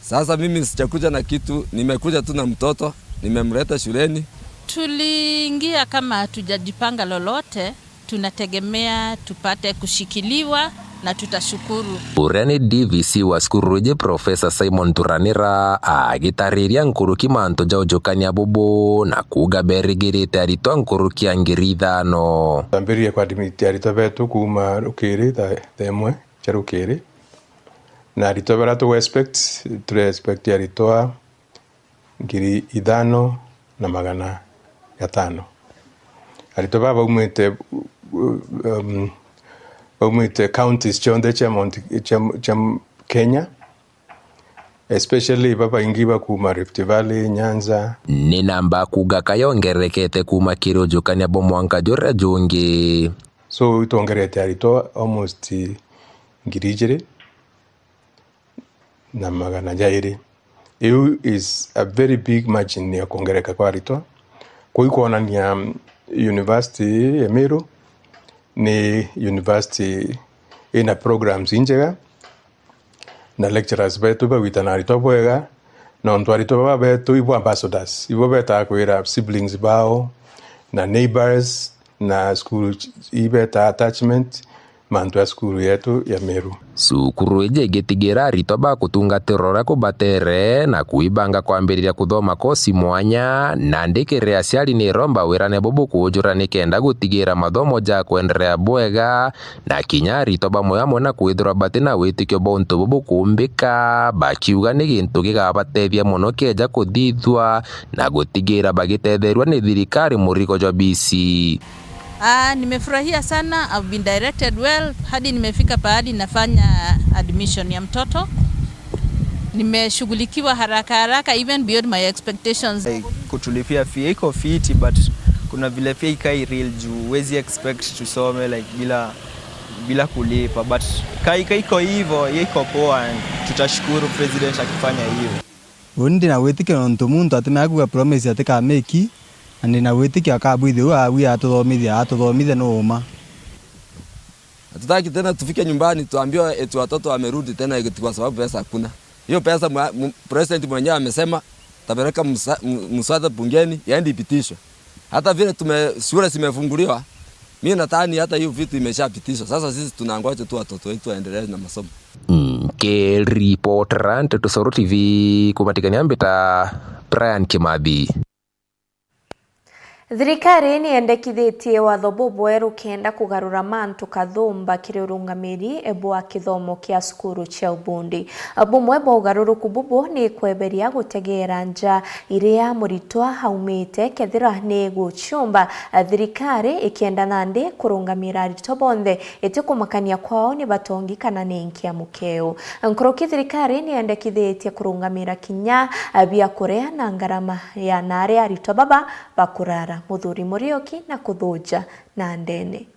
Sasa mimi sijakuja na kitu, nimekuja tu na mtoto, nimemleta shuleni. Tuliingia kama hatujajipanga lolote, tunategemea tupate kushikiliwa na tutashukuru. Uria ni D V C wa cukuru iji, Professor Simon Turanira, agitariria nkuruki mantu ja ujukania bubu na kuuga berigirite aritwa nkuruki ya ngiri ithano. Twambiririe kuadmit aritwa betu kuuma rukiri, thaa, thaa imwe cia rukiri, na aritwa baria tugu expect, turi expect aritwa ngiri ithano na magana jatano. Aritwa baa baumite, um, baumite counties cionthe cia Mount, cia, cia Kenya, especially babaingi ba kuuma Rift Valley, Nyanza. Ni namba kuuga kayongerekete kuuma kiri ujukania bwa mwanka juria jungi. So, itwongerete aritwa almost ngiri ijiri na magana jairi. Iu is a very big margin ya kwongereka kwa aritwa. Kwou ikwonania, um, university ya Meru ni university ina programs injega, na lecturers betu bagwita na aritwa bwega, nontu aritwa baba betu ibo ambassadors, ibo betaa kwira siblings bao na neighbors, na cukuru ii betaa attachment mantu ya cukuru yetu ya Meru. Cukuru iji igitigira aritwa ba kutungatirwa uria kubatere na kuibanga kwambiriria kuthoma kosi mwanya, nandi kiri aciari ni iromba wirane bubu kuujura nikenda gutigira mathomo ja kwenderea bwega, na kinya aritwa bamwe amwe na kwithirwa bati na witikio bwa untu bubu kuumbika, bakiuga ni gintu gigabatethia mono kieja kuthithua na gutigira bagitetheerua ni thirikari murigo jwa bisi. Ah, nimefurahia sana. I've been directed well hadi nimefika pahali nafanya admission ya mtoto. Nimeshughulikiwa haraka haraka, even beyond my expectations. Like, kutulipia fee iko fiti, but kuna vile pia ikai real juu huwezi expect tusome, like, bila, bila kulipa, but kai-, kai iko hivyo, hiyo iko poa, and tutashukuru president akifanya hiyo. Uni ndi na witikio nontu muntu atimenya kuuga promise atikameki, na ndi na witikio akabwithia uu awi atuthomithia, atuthomithia ni uma. Hatutaki tena tufike nyumbani tuambiwe eti watoto wamerudi tena eti kwa sababu pesa hakuna. Hiyo pesa mwa-, mu-, president mwenyewe amesema Tapeleka msa-, m-, mswada bungeni, yaende ipitishwe. Hata vile tume-, shule zimefunguliwa, mimi nadhani hata hiyo vitu imeshapitishwa. Sasa sisi tunangoja tu watoto wetu waendelee na masomo. Nkiripotera Nteto Sauro T V kumatikania mbita Brian Kimathi. Thirikari ni yendekithitie watho bubweru kenda kugarura mantu kathumba kiri urungamiri bwa kithomo kia cukuru cia ubundi. Bumwe bwa ugaruruku bubu ni kweberia gutegeera nja iria muritwa aumite, kethira ni guciumba, thirikari ikienda nandi kurungamira aritwa bonthe, itikumakania kwao ni batongi kana ni nkia mukeu. Nkuruki, thirikari ni yendekithitie kurungamira kinya biakuria na ngarama ya nari aritwa baba bakurara, Muthuri Murioki na kuthuja na ndene.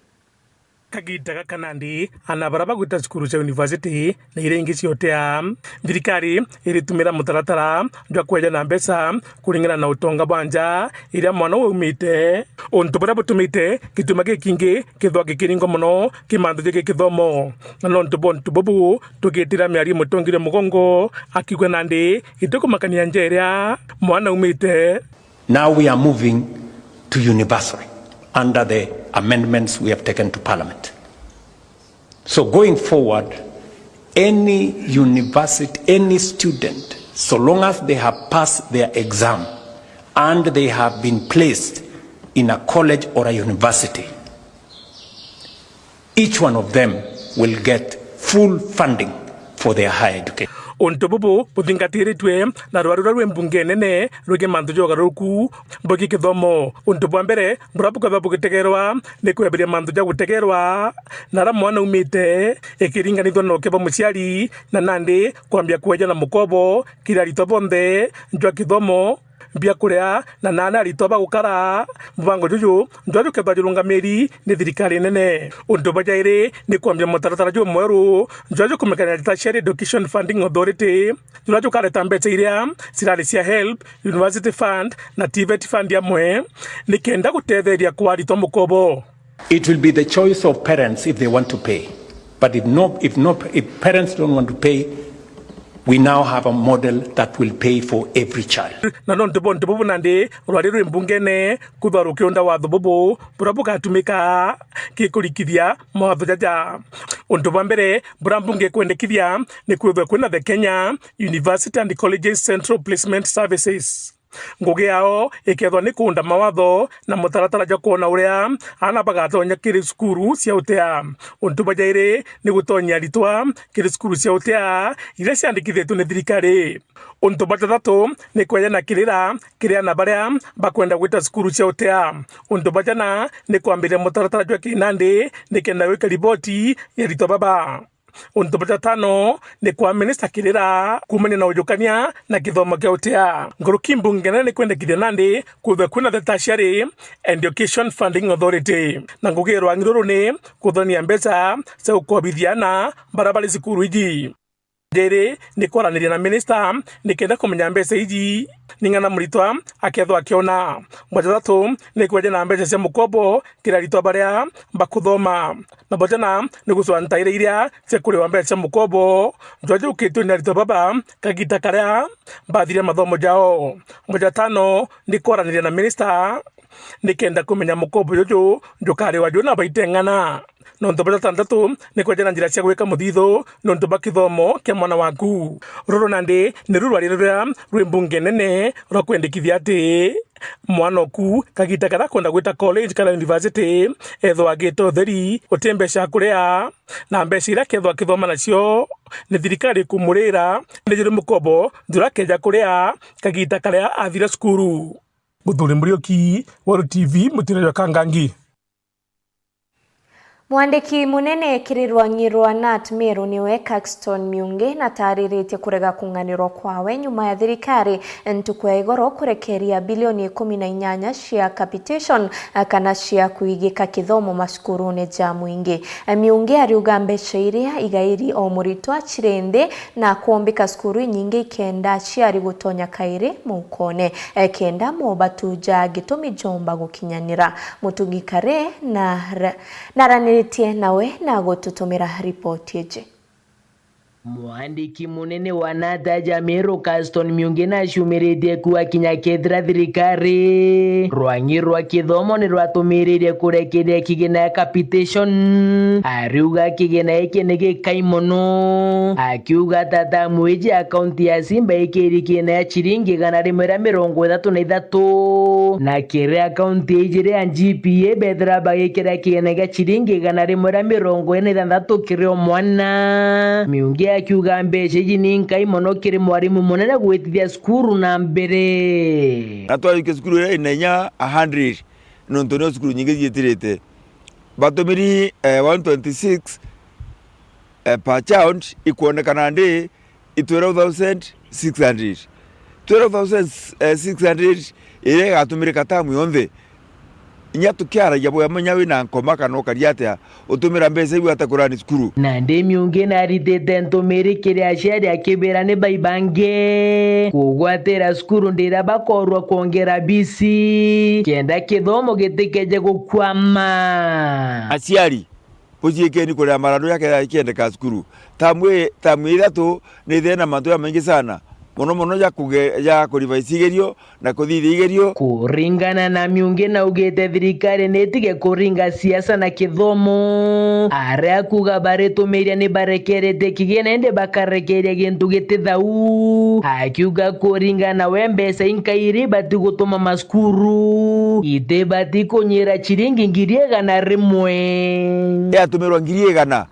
Kagiita gaka nandi, aana baria bagwita cukuru cia university na iria ingi cia utea, thirikari iritumira mutaratara jwa kweja na mbeca kuringana na utonga bwa nja iria mwana uu aumite. Untu buria butumite gituma gikingi kithwa gikiringwa mono ki mantu jegii kithomo. Na nontu bwa untu bubu, tugitira miario mutongiria mugongo akiuga nandi itikumakania nja iria mwana aumite. Now we are moving to universal under the amendments we have taken to Parliament. So going forward, any university, any student, so long as they have passed their exam and they have been placed in a college or a university, each one of them will get full funding for their higher education. Untu bubu buthingatiritwe na rwari ruria rwi mbunge nene rwigii mantu ja ugaruruku bwigii kithomo. Untu bwa mbere buria bukwethwa bugitegerwa ni kweberia mantu ja gutegerwa na aria mwana aumite ikiringanithwa na uke bwa muciari, na nandi kwambia kweja na mukobo kiri aritwa bonthe jwa kithomo, biakuria, na naani aritwa bagukara. Mubango juju jwa jukethwa jurungamiri ni thirikari nene. Untu bwa jairi ni kwambia mutaratara jumweru jwa jukumekania Tertiary Education Funding Authority, juria jukareta mbeca iria cirari cia HELB, University Fund na TVET Fund amwe, nikenda gutetheria kwa aritwa mukobo. It will be the choice of parents if they want to pay. But if no, if no, if parents don't want to pay, we now have a model that will pay for every child. Na nontu bwa untu bubu nandi rwari rwi mbungene kuthwa rukiunda watho bubu buria bugatumika gikurikithia mawatho jaja. Untu bwa mbere buria mbunge ikwendekithia ni kwithwe kwina the Kenya University and Colleges Central Placement Services. Ngugi yao ikethwa ni kuunda mawatho na mutaratara jwa kwona uria aana bagatonya kiri cukuru cia utea. Untu bwa jairi ni gutonyia aritwa kiri cukuru cia utea iria ciandikithitue ni thirikari. Untu bwa jathatu ni kwejana kirira kiri aana baria bakwenda gwita cukuru cia utea. Untu bwa jana ni kwambiria mutaratara jwa kinandi nikenda gwika riboti ya aritwa baba. Untu bwa jatano ni kwa minista kirira kuumania na ujukania na kithomo kia utea. Nkuruki mbunge nene ni kwendekithia nandi kwithwe kwina the Tertiary Education Funding Authority. Na ngugi ya rwang'i ruru ni kuthurania mbeca cia gukobithia aana baria bari cukuru iji. Jairi ni kwaraniria na minista nikenda kumenya mbeca iji ning'ana muritwa akethwa akiona. Bwa jathatu ni kweja na mbeca cia mukobo kiri aritwa baria bakuthoma. Na bwa jana ni gucwaa ntaira iria cia kuriwa mbeca cia mukobo jwa jukitue ni aritwa baba kagita karia bathire mathomo jao. Bwa jatano ni kwaraniria na minista nikenda kumenya mukobo juju jukariwa juu na baita ing'ana. Na untu bwa jatantatu ni kweja na njira cia gwika muthithu nontu bwa kithomo kia mwana waku. Ruru nandi niru rwari ruria rwi mbunge nene rwa kwendekithia ati mwana oku kagita karia akwenda gwita college kana university ethwa agite utheri uti mbeca akuria, na mbeca iria akethwa akithoma nacio ni thirikari ikumurira ni juri mukobo juria akeja kuria kagita karia athira cukuru. Muthuri Muriuki, Weru T V, mutino jwa Kangangi. Mwandiki munene kiri rwang'i rwa nat Meru niwe Caxton Miungi natariritie kurega kung'anirwa kwawe nyuma ya thirikari ntuku ya igoro kurekeria bilioni ikumi na inyanya cia capitation, kana cia kuigika kithomo macukurune ja mwingi. Miungi ariuga mbeca iria igairi o muritwa ciri nthi na kwombika cukuru inyingi ikenda aciari gutonya kairi mukone, e, kenda mobatu ja gitumi jomba gukinyanira. Mutungi Kare na ra-, naraniritie nawe na gututumira ripoti iji. Mwandiki munene wa Nata ja Meru Caston Miungi naciumiritie kuuga kinya kethira thirikari rwang'i rwa kithomo ni rwatumiririe kurekereria kigina ya capitation, ariuga kigina giki ni gikai mono, akiuga ta tamu iji ya kaunti ya Simba ikiri kigina ya ciringi igana rimwe ria mirongo ithatu na ithatu, na kiria kaunti iji ria G P A bethira bagikira kigina gia ciringi igana rimwe ria mirongo ina na ithantatu kiri o mwana. Miungi akiuga mbeca iji ni nkai mono kiri mwarimu munene gwitithia cukuru na mbere. Na twajukia cukuru iria ina inya a hundred, nontu nio cukuru nyingi ciitirite. Batumiri, eh, one twenty-six, eh, per child, ikwonekana ndi i twelve thousand six hundred. Twelve thousand six hundred iria igatumirika tamu yonthe. Inya tukiaragia bwega, menya wina nkoma kana ukaria atia, utumira mbeca iu ata kurani cukuru. Nandi Miungi naritite ntumiri kiri aciari akibira ni baibange kugwatira cukuru ndiria bakorwa kwongera bisi kenda kithomo gitikeje gukwama. Aciari, buciikeni kuria marandu jakethira ikiendeka cukuru. Tamu i-, tamu ithatu ni ithire na mantu jamaingi sana, mono mono ja kuge-, ja kurevise igerio na kuthithia igerio. Kuringana na Miungi naugite thirikari nitige kuringa siasa na kithomo, aria kuuga baritumiria ni barekeretie kigina indi bakarekeria gintu giti thau, akiuga kuringana na we mbeca inkairi ibati gutuma macukuru itibati kunyira ciringi ngiri igana rimwe. Yatumirwa ngiri igana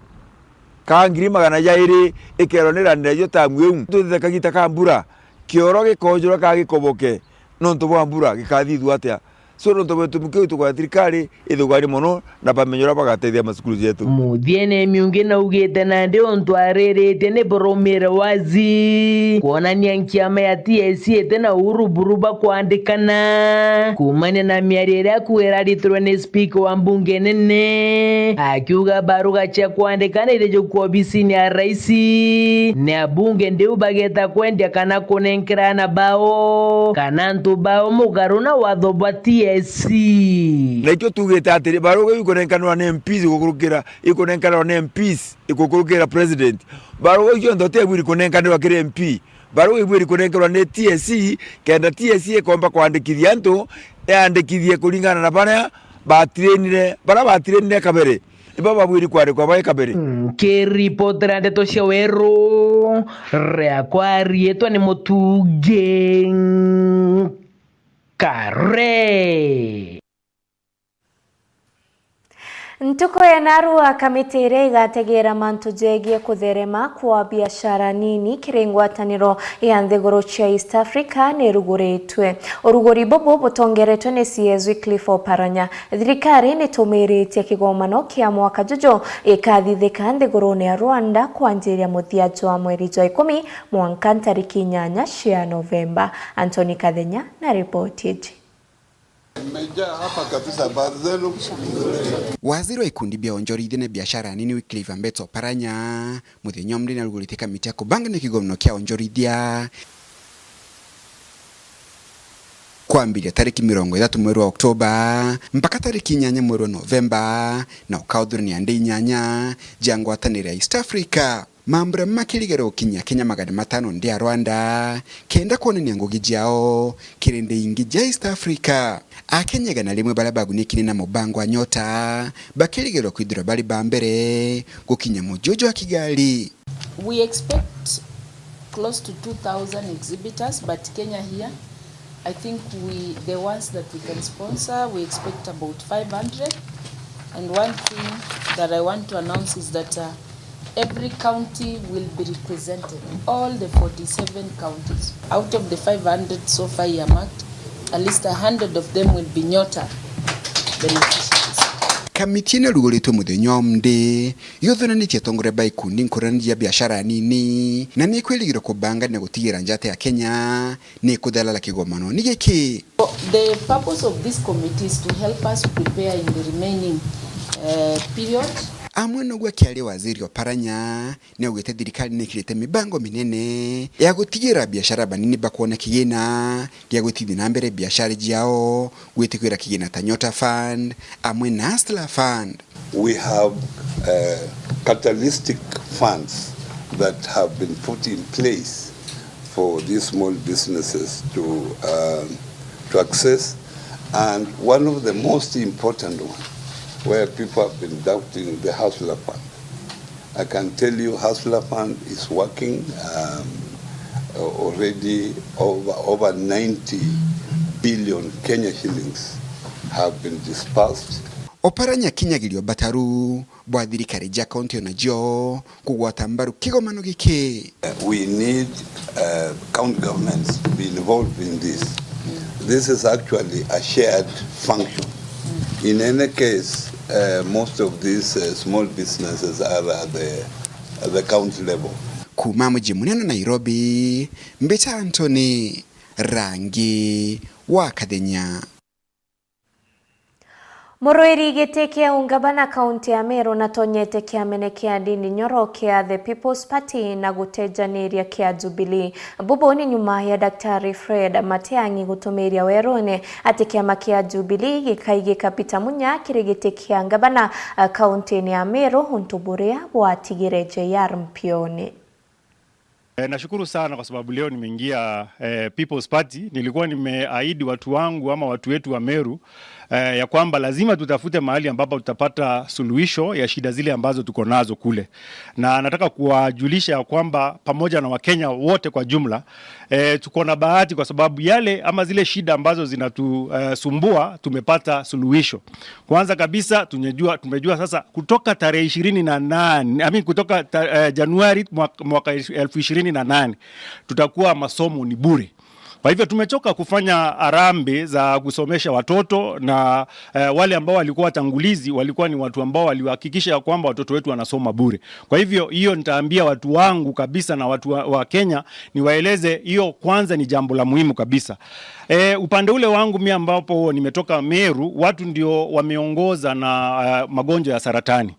kaa ngiri magana jairi ikerwa ni randi nacio tamu iu. Twithite kagita ka mbura, kioro gikonjurwa kaa gikoboke nontu bwa mbura, gikathithua atia? So, nontu bwa gitumi kiu, tukwenda thirikari ithugari mono na bamenye uria bagatethia macukuru jetu. Muthiene Miungi naugite nandi untu ariritie ni burumire wazi kwonania nkiama ya T S C iti na uhuru buru bwa kwandikana, kuumania na miario iria akuuga iraritirwe ni spika wa mbunge nene, akiuga baruga cia kwandikana iri jukua obisini ya raisi, ni abunge ndiu bageta kwendia kana kunenkerana bao, kana antu bao mugaru na watho bwa T S C. Na ikio tuugite atiri, baruga iu ikunenkanirwa ni M Ps igukurukira, ikunenkanirwa ni M Ps igukurukira president. Baruga iu cionthe utibwiri kunenkanirwa kiri M P. Baruga ibwiri kunenkerwa ni T S C, kenda T S C ikomba kwandikithia antu, yandikithie kuringana na baria batrainire, baria batrainire kabere, nibo babwiri kwandikwa bai kabere. Nkiripotera ndeto cia Weru, riakwa riitwa ni Mutungi Kare. Ntuku ya narua, kamiti iria igategeera mantu jegie kutherema kwa biashara nini kiri ngwataniro ya nthiguru cia East Africa niruguritwe. Uruguri bubu butongeretwe ni C S Wycliffe Oparanya. Thirikari nitumiritie kigomano kia mwaka juju gikathithika nthigurune ya Rwanda kwanjiria muthia jwa mweri jwa ikumi mwanka ntariki inyanya cia Novemba. Anthony Kathenya na ripoti iji. Mmejaa hapa kabisa, baadhi zenu. Waziri wa ikundi bia onjorithia na biashara nini Wycliffe Ambetsa Oparanya, muthenya wa mri narugurite kamiti ya kubangania kigomano kia onjorithia kwambiria tariki mirongo ithatu mweri wa Oktoba mpaka tariki inyanya mweri wa Novemba, na ukauthuranira ndi inyanya ja ngwataniro ya East Africa. Mambura makirigerwa gukinyia Akenya magana matano nthi ya Rwanda, kenda kwonania ngugi ciao kiri nthi ingi cia East Africa. Akenya igana rimwe baria bagunikire na mubango wa Nyota bakirigerwa kwithirwa bari ba mbere gukinya muji uju wa Kigali. We expect close to two thousand exhibitors, but Kenya here, I think we, the ones that we can sponsor, we expect about five hundred. And one thing that I want to announce is that, uh, every county will be represented, all the forty-seven counties. Out of the five hundred so far earmarked, at least a hundred of them will be Nyota beneficiaries. Kamiti ino iruguritwe muthenya wa mndi yuthunanitie atongoria ba ikundi nkurani cia biashara nini, na ni ikwirigirwa kubangania gutigira njata ya Kenya ni kuthalala kigomano ni giki. The purpose of this committee is to help us prepare in the remaining, uh, period. Amwe noguo akiaria Waziri Oparanya, ni augite thirikari ni ikirite mibango minene ya gutigira biashara banini bakwona kigina gia gutithia na mbere biashara ciao, gwitikwira kigina ta Nyota Fund amwe na Hustler Fund. We have, uh, catalytic funds that have been put in place for these small businesses to, um, to access. And one of the most important ones, where people have been doubting, the Hustler Fund. I can tell you, Hustler Fund is working. Um, already over, over ninety billion Kenya shillings have been dispersed. Oparanya kinyagirio bataru bwa thirikari ja kaunti onajo kugwata mbaru kigomano giki. Uh, we need, uh, county governments to be involved in this. This is actually a shared function. In any case, uh, most of these, uh, small businesses are at the, at the county level. Kuuma muji munene Nairobi, mbita Anthony Rangi wa Kathenya. Murwiri giti kia ungabana kaunti ya Meru natonyete kiamene kia ndini nyoro kia The People's Party na gutejaniria kia Jubilee. Bubu ni nyuma ya Daktari Fred Matiang'i gutumiria werune ati kiama kia Jubilee gikaigika Peter Munya kiri giti kia ngabana, eh, kauntini ya Meru, untu buria bwatigire J R mpioni. Eh, nashukuru sana kwa sababu leo nimeingia, eh, People's Party. Nilikuwa nimeahidi watu wangu ama watu wetu wa Meru, eh, ya kwamba lazima tutafute mahali ambapo tutapata suluhisho ya shida zile ambazo tuko nazo kule. Na nataka kuwajulisha ya kwamba pamoja na Wakenya wote kwa jumla, eh, tuko na bahati kwa sababu yale ama zile shida ambazo zinatu, eh, sumbua, tumepata suluhisho. Kwanza kabisa, tumejua, tumejua sasa kutoka tarehe ishirini na nane, I mean, kutoka ta-, eh, Januari mwaka, mwaka elfu ishirini na nane, tutakuwa masomo ni bure. Kwa hivyo tumechoka kufanya harambee za kusomesha watoto na, eh, wale ambao walikuwa watangulizi walikuwa ni watu ambao walihakikisha ya kwamba watoto wetu wanasoma bure. Kwa hivyo hiyo nitaambia watu wangu kabisa na watu wa, wa Kenya niwaeleze hiyo kwanza ni jambo la muhimu kabisa. Eh, upande ule wangu mi ambapo nimetoka Meru, watu ndio wameongoza na, eh, magonjwa ya saratani.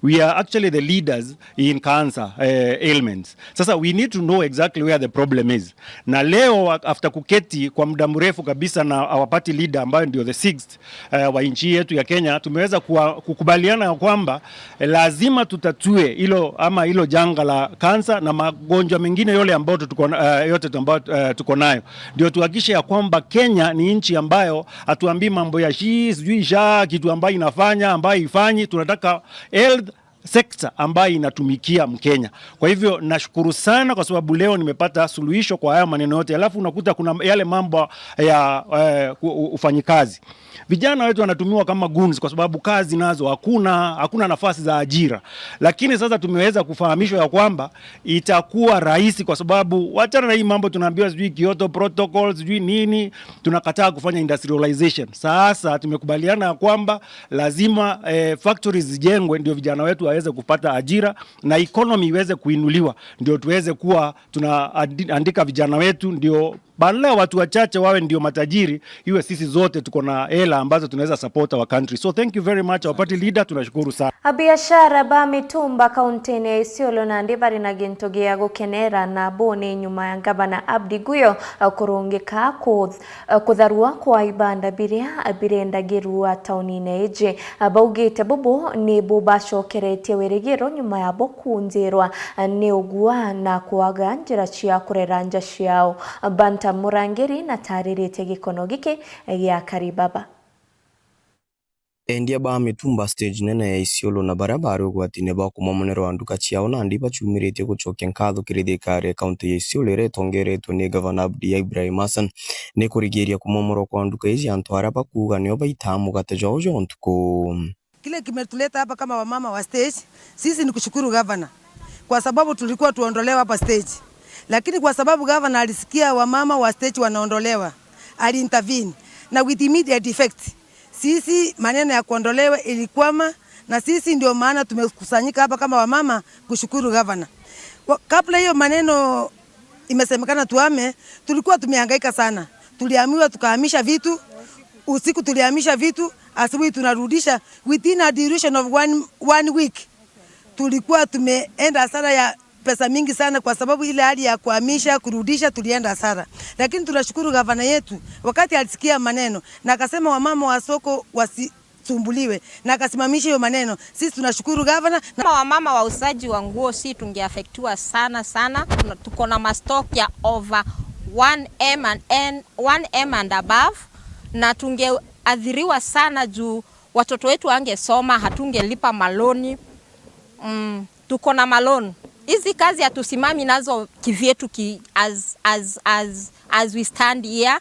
We are actually the leaders in cancer, eh, ailments. Sasa we need to know exactly where the problem is. Na leo wa-, after kuketi kwa muda mrefu kabisa na our party leader ambayo ndio the sixth, eh, wa nchi yetu ya Kenya, tumeweza kuwa-, kukubaliana ya kwamba, eh, lazima tutatue hilo ama hilo janga la kansa na magonjwa mengine yole ambayo tuko na-, eh, yote tu ambayo, eh, tuko nayo. Ndio tuhakikishe ya kwamba Kenya ni nchi ambayo hatuambii mambo ya shi, sijui sha, kitu ambayo inafanya, ambayo ifanyi. Tunataka health sector ambayo inatumikia Mkenya. Kwa hivyo nashukuru sana kwa sababu leo nimepata suluhisho kwa haya maneno yote. Alafu unakuta kuna yale mambo ya, eh, u-, u-, ufanyikazi. Vijana wetu wanatumiwa kama goons kwa sababu kazi nazo hakuna, hakuna nafasi za ajira. Lakini sasa tumeweza kufahamishwa ya kwamba itakuwa rahisi kwa sababu wachana na hii mambo tunaambiwa sijui Kyoto Protocol, sijui nini, tunakataa kufanya industrialization. Sasa tumekubaliana ya kwamba lazima, eh, factories zijengwe ndio vijana wetu waweze kupata ajira na economy iweze kuinuliwa, ndio tuweze kuwa tunaandika vijana wetu, ndio badala ya watu wachache wawe ndio matajiri, iwe sisi zote tuko na hela ambazo tunaweza support our country. So thank you very much, our party leader, tunashukuru sana. Abiashara ba mitumba kauntini ya Isiolo nandi bari na gintu gia gukenera na buni nyuma ya Ngavana Abdi Guyo, eh, kurungika ku-, eh, kutharua kwa ibanda biria birendagirua taunine iji. Eh, baugite bubu ni bubacokeretie wirigiro nyuma ya bo kunjirwa, eh, ni ugua na kwaga njira cia kurera nja ciao. Banta Murangiri natariritie gikono giki gia Karibaba. Endia ba mitumba stage nene ya Isiolo na baria bari ugwatine bwa kumomonerwa nduka ciao nandi bacumiritie gucokia nkatho kiri thirikari ya kaunti ya Isiolo iria itongeretwe ni Gavana Abdi Ibrahim Hassan ni kurigiria kumomorwa kwa nduka iji antu aria bakuuga nio baitaa mugate jwao jwa ntuku. Kile kimetuleta hapa kama wamama wa stage, sisi ni kushukuru gavana kwa sababu tulikuwa tuondolewa hapa stage, lakini kwa sababu gavana alisikia wamama wa stage wanaondolewa, aliintervene na with immediate effect sisi maneno ya kuondolewa ilikwama, na sisi ndio maana tumekusanyika hapa kama wamama kushukuru gavana. Wa-, kabla hiyo maneno imesemekana tuhame, tulikuwa tumehangaika sana. Tuliambiwa tukahamisha vitu, usiku tuliamisha vitu, asubuhi tunarudisha. Within a duration of one, one week, tulikuwa tumeenda hasara ya pesa mingi sana, kwa sababu ile hali ya kuhamisha, kurudisha, tulienda hasara. Lakini tunashukuru gavana yetu, wakati alisikia maneno na akasema wamama wa soko wasi-, sumbuliwe na akasimamisha hiyo maneno. Sisi tunashukuru gavana. Na kama wamama wauzaji wa nguo, si tungeafektiwa sana sana. Tuna-, tuko na mastock ya over one M and, and one M and above, na tungeathiriwa sana juu watoto wetu wangesoma, hatungelipa maloni. Mm, tuko na maloni. Hizi kazi hatusimami nazo kivyetu ki, as, as, as, as we stand here.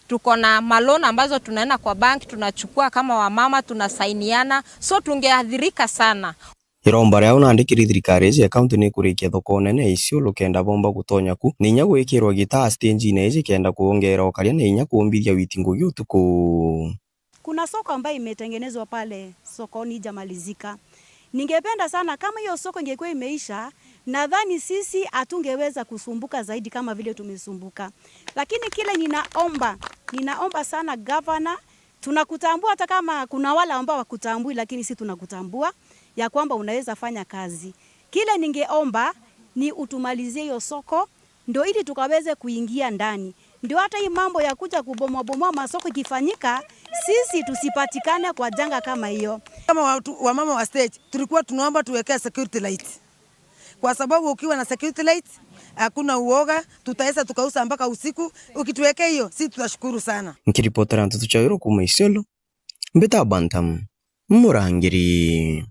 Tuko na maloni ambazo tunaenda kwa bank, tunachukua kama wamama, tunasainiana. So tungeathirika sana. Iromba riao nandi kiri thirikari iji ya kaunti ni kurikia thoko nene ya Isiolo kenda bomba gutonya ku, na inya gwikirwa gitaa stage-ini iji kenda kwongeera ukaria na inya kuumbithia witi ngugi utuku. Kuna soko ambayo imetengenezwa pale sokoni, ijamalizika. Ningependa sana kama hiyo soko ingekuwa imeisha, nadhani sisi hatungeweza kusumbuka zaidi kama vile tumesumbuka. Lakini kile ninaomba, ninaomba sana gavana, tunakutambua hata kama kuna wale ambao wakutambui, lakini si tunakutambua ya kwamba unaweza fanya kazi. Kile ningeomba ni utumalizie hiyo soko, ndio ili tukaweze kuingia ndani. Ndio hata hii mambo ya kuja kubomoa bomoa masoko ikifanyika, sisi tusipatikane kwa janga kama hiyo. Kama watu, wamama wa stage, tulikuwa tunaomba tuwekee security light. Kwa sababu ukiwa na security light, hakuna uoga, tutaweza tukauza mpaka usiku. Ukituwekea hiyo, sisi tutashukuru sana. Nkiripotera Nteto cia Weru kuuma Isiolo, mbita Bantam Murangiri.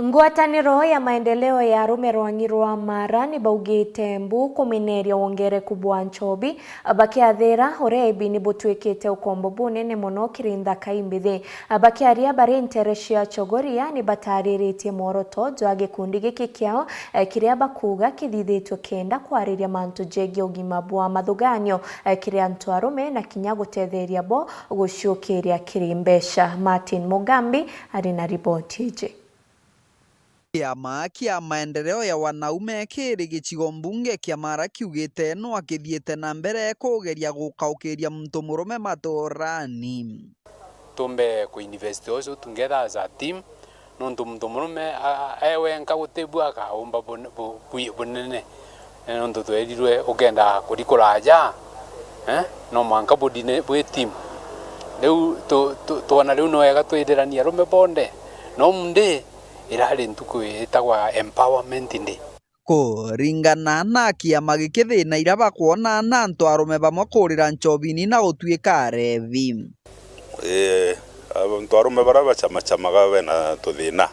Ngwataniro ya maendeleo ya arume rwang'i rwa Mara ni baugite mbu kumeneria wongereku bwa nchobi, bakiathira ureebi ni butwikite ukombo bunene mono kiri nthaka imbithi. Bakiaria bari ntere cia Chogoria, ni batariritie mworoto jwa gikundi giki kiao, eh, kiria bakuuga kithithitue kenda kwariria mantu jegie ugima bwa mathuganio, eh, kiri antu arume na kinya gutetheria bo guciukiria kiri mbeca. Martin Mugambi ari na riboti iji. Kiama kia maendeleo ya wanaume kiri gicigo mbunge kia Mara kiugite no akithiite na mbere kugeria gukaukiria muntu murume maturani. Tumbe ku invest also together as a team, nontu muntu murume a-, a-, e wenka gutibu akaumba bun-, bu-, bu-, bunene. Eh, nontu twerirwe ukenda kuri kuraja, eh, no mwanka budine bwi team. Riu tu-, tu-, twona riu ni wega twithiranie arume bonde. No mundi irari ntuku itagwa empowerment day. Kuringana na kiama giki, thina iria bakwona na antu arume bamwe kurira nchobini na gutuika arevi. Ii, antu arume baria bacamacamaga bena tuthina,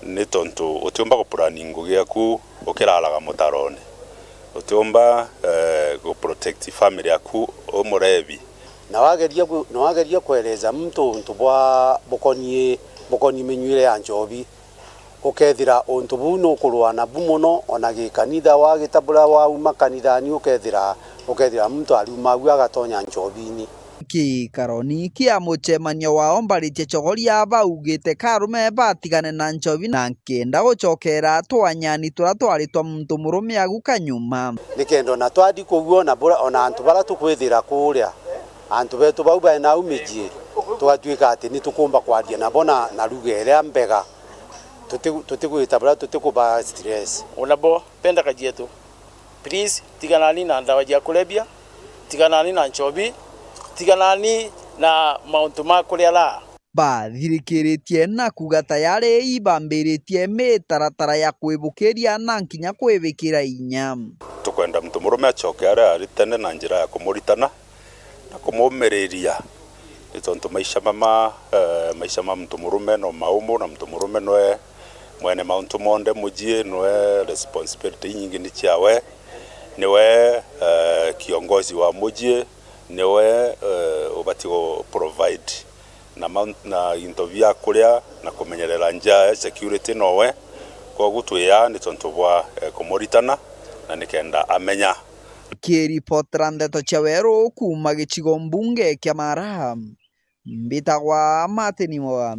ni tontu utiumba gupurani ngugi yaku ukiraraga mutarone. Utiumba, eh, guprotect family yaku u murevi. Na wageria ku-, na wageria kueleza muntu untu bwa bukonie, bukonie minyuire ya nchobi, ukethira untu buu nukurua nabu mono, ona gikanitha wagita buria wauma kanithani, ukethira, ukethira muntu ariuma au agatonya nchobini. Giikaroni kia mucemanio wao, Mbaritie Chogoria baugite ka arume batigane na nchobi, na nkenda gucokera twanyani turia twari twa muntu murume agu kanyuma. Nikenda ona twadi kugua ona bura-, ona antu baria tukwithira kuria, antu betu bau bae nau micii, tugatuika ati ni tukumba kwaria nabo na, na lugha iria mbega. Tuti-, tutigwita buria tutikuba stress. Ona bo, penda kaji yetu. Please, tiganani na ndawa cia kulevya, tiganani na nchobi, tiganani na mauntu ma kuria raha. Bathirikiritie na kuuga tayari ibambiritie mitaratara ya kwibukiria na nkinya kwibikira inya. Tukwenda muntu murume acoke aria ari tene na njira ya kumuritana na kumumiriria, ni tontu maisha mama, eh, maisha ma muntu murume no maumu, na muntu murume nwe mwene mauntu monthe mucii, nwe responsibility inyingi ni ciawe, niwe, eh, kiongozi wa mucii, niwe, eh, ubati gu provide na mount-, na into bia kuria na kumenyerera njaa, security nowe. Kwogu twi aa ni tontu bwa, eh, kumuritana na nikenda amenya. Kiripotera Ndeto cia Weru kuuma gicigo mbunge kia Mara, mbitagwa Martin Mwa.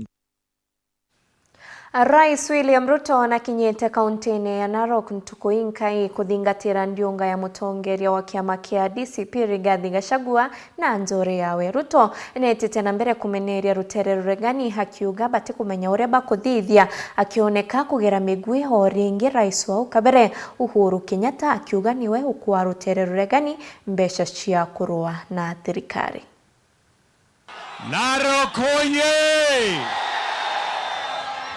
Rais William Ruto nakinyite kauntine ya Narok ntuku inkai kuthingatira ndiunga ya mutongeria wa kiama kia D C P Rigathi Gachagua na njuri yawe. Ruto neetite na mbere kumeneria rutere ruregani, akiuga batikumenya uria bakuthithia, akioneka kugera migui o ringi rais wau kabere Uhuru Kenyatta, akiuga niwe ukwaa rutere ruregani mbeca cia kurua na thirikari. Narok hoye!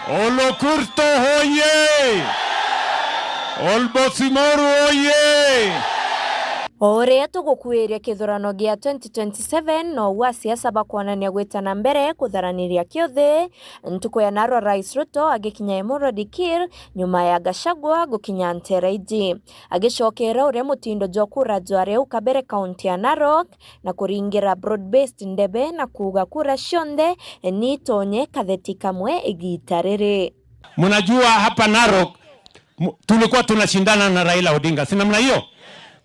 Olokurto hoye! Olbosimoru hoye! O uria tugukuiria kithurano gia twenty twenty-seven, noguo asiasa bakwonania gwita na mbere kutharaniria kiuthi. Ntuku ya narua, Rais Ruto agikinya Emurua Dikir nyuma ya Gachagua gukinya Ntereiji. Agicokera uria mutindo jwa kura jwari au kabere kaunti ya Narok, na kuringira broad-based ndebe na kuuga kura cionthe ni itonye katheti kamwe igiita riri. Mnajua hapa Narok, mu-, tulikuwa tunashindana na Raila Odinga, si namna hiyo?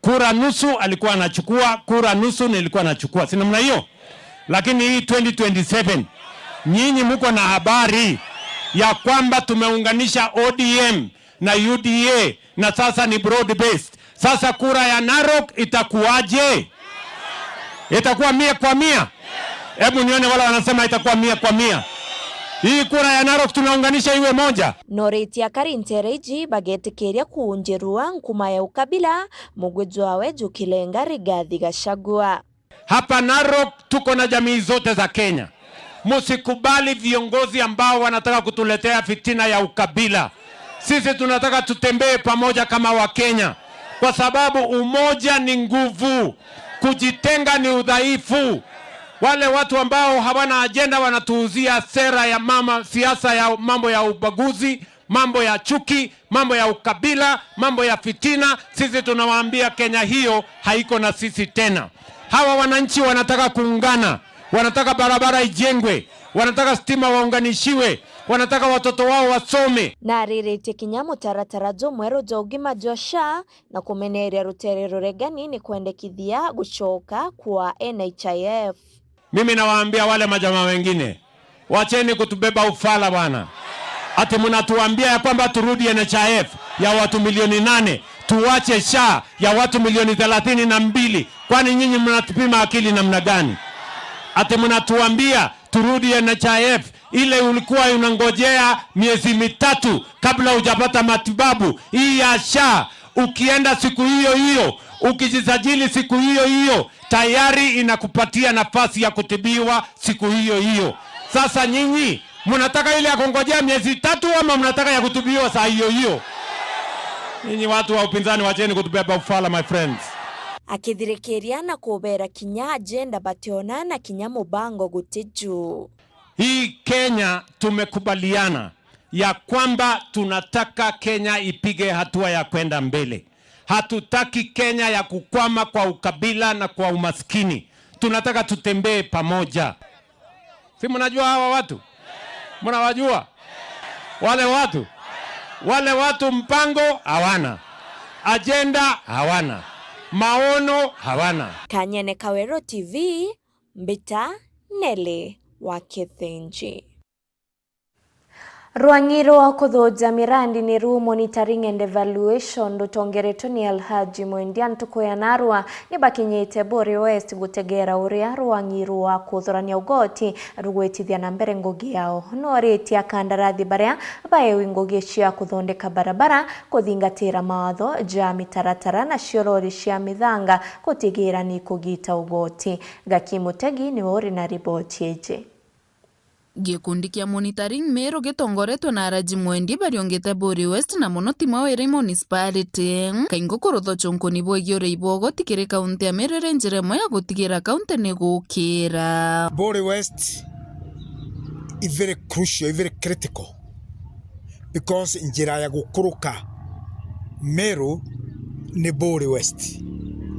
Kura nusu alikuwa anachukua, kura nusu nilikuwa nachukua, si namna hiyo? Lakini hii twenty twenty-seven, nyinyi mko na habari ya kwamba tumeunganisha O D M na U D A, na sasa ni broad based. Sasa kura ya Narok itakuwaje? Itakuwa mia kwa mia? Hebu nione wale wanasema itakuwa mia kwa mia. Hii kura ya Narok tunaunganisha iwe moja. Noritie akari Ntereiji bagetikiria kuunjirua nkuma ya ukabila, mugwi jwawe jukilenga Rigathi Gachagua. Hapa Narok tuko na jamii zote za Kenya. Msikubali viongozi ambao wanataka kutuletea fitina ya ukabila. Sisi tunataka tutembee pamoja kama Wakenya, kwa sababu umoja ni nguvu, kujitenga ni udhaifu. Wale watu ambao hawana ajenda wanatuuzia sera ya mama, siasa ya mambo ya ubaguzi, mambo ya chuki, mambo ya ukabila, mambo ya fitina. Sisi tunawaambia, Kenya hiyo haiko na sisi tena. Hawa wananchi wanataka kuungana, wanataka barabara ijengwe, wanataka stima waunganishiwe, wanataka watoto wao wasome. Nariritie kinya mutaratara jumweru jwa ugima jwa SHA na kumeneria rutere ruregani ni kwendekithia gucoka kwa N H I F. Mimi nawaambia wale majamaa wengine, wacheni kutubeba ufala bwana. Ati mnatuambia ya kwamba turudi N H I F ya watu milioni nane, tuwache SHA ya watu milioni thelathini na mbili. Kwani nyinyi mnatupima akili namna gani? Ati mnatuambia turudi N H I F ile ulikuwa unangojea miezi mitatu kabla hujapata matibabu. Hii ya SHA, ukienda siku hiyo hiyo, ukijisajili siku hiyo hiyo, tayari inakupatia nafasi ya kutibiwa siku hiyo hiyo. Sasa nyinyi, mnataka ile ya kungojea miezi tatu ama mnataka ya kutibiwa saa hiyo hiyo? Nyinyi watu wa upinzani, wacheni kutubeba ufala, my friends. Akithirikiria na kubera kinya agenda bationa na kinya mubango guti juu. Hii Kenya tumekubaliana ya kwamba tunataka Kenya ipige hatua ya kwenda mbele. Hatutaki Kenya ya kukwama kwa ukabila na kwa umaskini. Tunataka tutembee pamoja. Si mnajua hawa watu? Mnawajua? Wale watu, wale watu mpango hawana, ajenda hawana, maono hawana. Kanyene Kawero T V, Mbita Nelly wa Kithinji. Rwang'i rwa kuthuja mirandi niru Monitoring and Evaluation rutongeretwe ni Alhaji Mwendia ntuku ya narua ni bakinyite Buri West gutegera uria rwang'i rwa kuthurania ugoti rugwitithia na mbere ngugi yao. Noritie akandarathi baria baewi ngugi cia kuthondeka barabara kuthingatira mawatho ja mitaratara, nacio rori cia mithanga gutigira ni kugita ugoti. Gaki Mutegi niwe uri na riboti iji. Gikundi kia Monitoring Meru gitongoretwe na Alhaji Mwendi bariongete Buri West na mono Timau iri municipality. Kaingi kurutha ucunkuni bwegie urei bwa ugoti kiri kaunti ya Meru iri njira imwe ya gutigira kaunti ni gukira. Buri West is very crucial, is very critical. Because njira ya gukuruka Meru ni Buri West,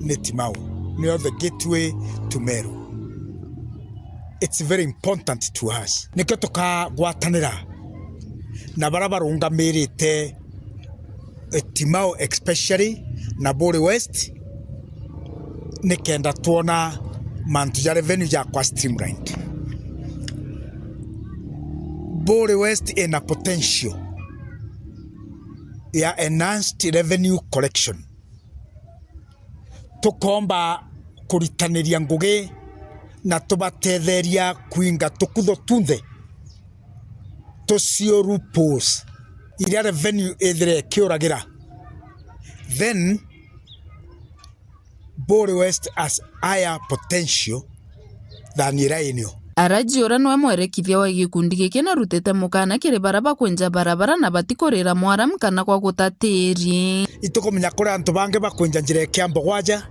ni Timau, niyo the gateway to Meru. It's very important to us. Nikio tukagwatanira na baria barungamirite, eh, Timau especially na Buri West, nikenda twona mantu ja revenue jakwa streamlined. Buri West ina potential ya enhanced revenue collection. Tukomba kuritaniria ngugi na tubatetheria kwinga tukutho tunthe tucio loopholes iria revenue ithire ikiuragira, then Buri West has higher potential than iria inio. Araji uria niwe mwerekithia wa gikundi giki narutite mukana kiri baria bakwenja barabara na batikurira mwaramu kana kwa guta tiri. Itukumenya kuri antu bangi bakwenja njira ikiamba gwaja.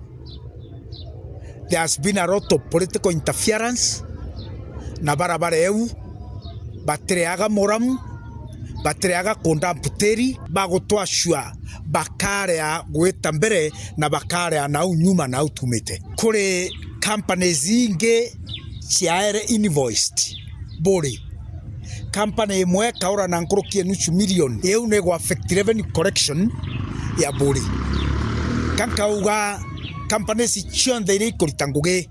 There has been a lot of political interference na barabara eu, batireaga muramu, batireaga kundampu tiri, bagutwashua bakarea gwita mbere na bakarea nau nyuma nau tumite. Kuri companies ingi ciaere invoiced buri. Company imwe ikaura na nkuruki ya nusu milioni. Iu ni gwa affect revenue collection ya buri. Ka nkauga companies cionthe iria ikurita ngugi,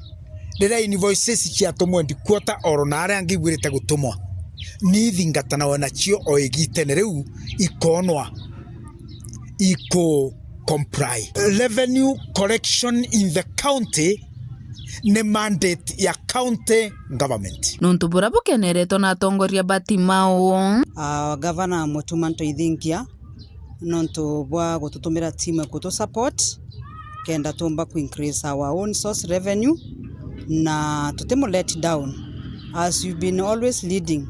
riria invoices ciatumwa headquarter or na aria angi ibwirite gutumwa, ni ithingatanawe nacio o igitene riu ikonwa iku comply. Revenue collection in the county ni mandate ya county government. Nuntu buria bukeneretwe na atongoria ba Timau. Ah, Gavana Mutuma ntuithinkia nontu bwa gututumira timu ya kutu support kenda tumba ku increase our own source revenue na tutimu let down as you've been always leading.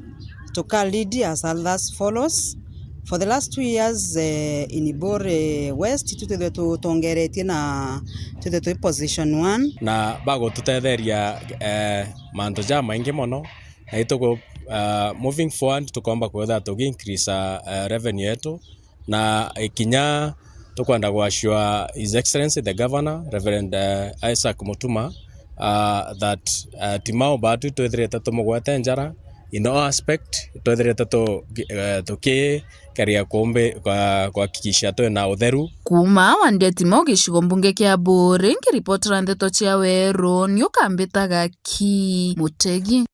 Tuka lead as others follows. For the last two years, eh, in Bor, eh, West, tu twithwe tutongeretie na twithwe twi position one. Na bagututetheria, eh, mantu jamaingi mono, na ituku, eh, moving forward tukomba kwithira tugi increase, eh, revenue yetu, na ikinya tukwenda gwashua His Excellency the Governor, Reverend, eh, Isaac Mutuma, uh, that, uh, Timau batu twithirite tumugwete njara in all aspect, twithirite tu, uh, tukikeria kumbi kwa kuhakikisha twina utheru. Kuuma wandi ya Timau gicigo mbunge kia Buri, nkiripotera ndeto cia Weru, ni ukambitaga ki Mutegi.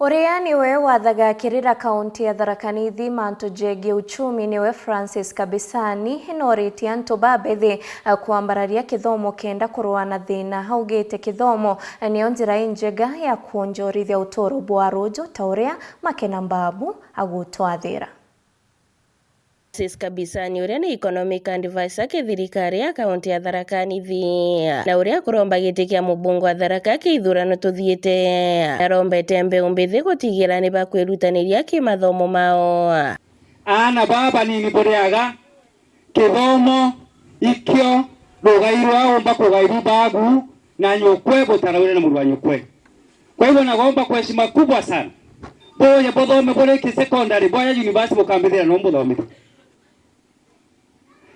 Uria niwe wathaga kirira kaunti ya Tharaka Nithi mantu jegie uchumi niwe Francis Kabisani, noritie antu babethi, eh, kwambararia kithomo kenda kurua na thina. Augite kithomo, eh, niyo njira injega ya kwonjorithia uturo bwa ruju, ta uria Makena Mbabu agutwathira. Francis Kabisani, uria ni economic advisor ki thirikari ya kaunti ya Tharaka Nithi, na uria akuromba giti kia mubunge wa Tharaka ki ithurano tuthiite, arombete mbeu mbithi gutigira ni bakwirutaniria ki mathomo mao. Aana baa banini buriaga kithomo ikio rugai rwa umba kugairwa bagu na nyukwe butaraure na muru wa nyukwe. Kwa hivyo naomba kwa heshima kubwa sana, boye bothome buri ki secondary, boya university bukambithira no mbuthomithie.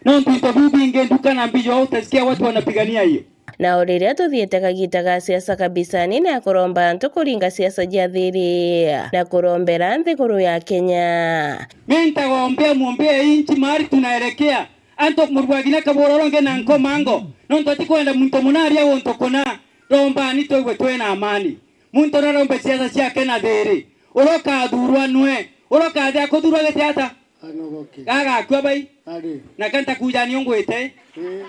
Nontu into biu bingi nduka na mbijo utasikia watu wanapigania hiyo. Nao riria tuthiite kagita ga siasa Kabisani ni akuromba antu kuringa siasa cia thiri na kurombera nthiguru ya Kenya. Mi nitagombea muombee hii nchi mahali tunaelekea. Antu murugagina kabura uronge na nkomango. Nontu atikwenda muntu munaria untu kuna. Rombani twigue twina amani. Muntu narombe siasa ciake na thiri. Uria ukathurwa nwe. Uria ukathi akuthurwa giti ata? Anogoke. Gagakua bai. Ari. Na kanta kuja ni ungwite. Ii.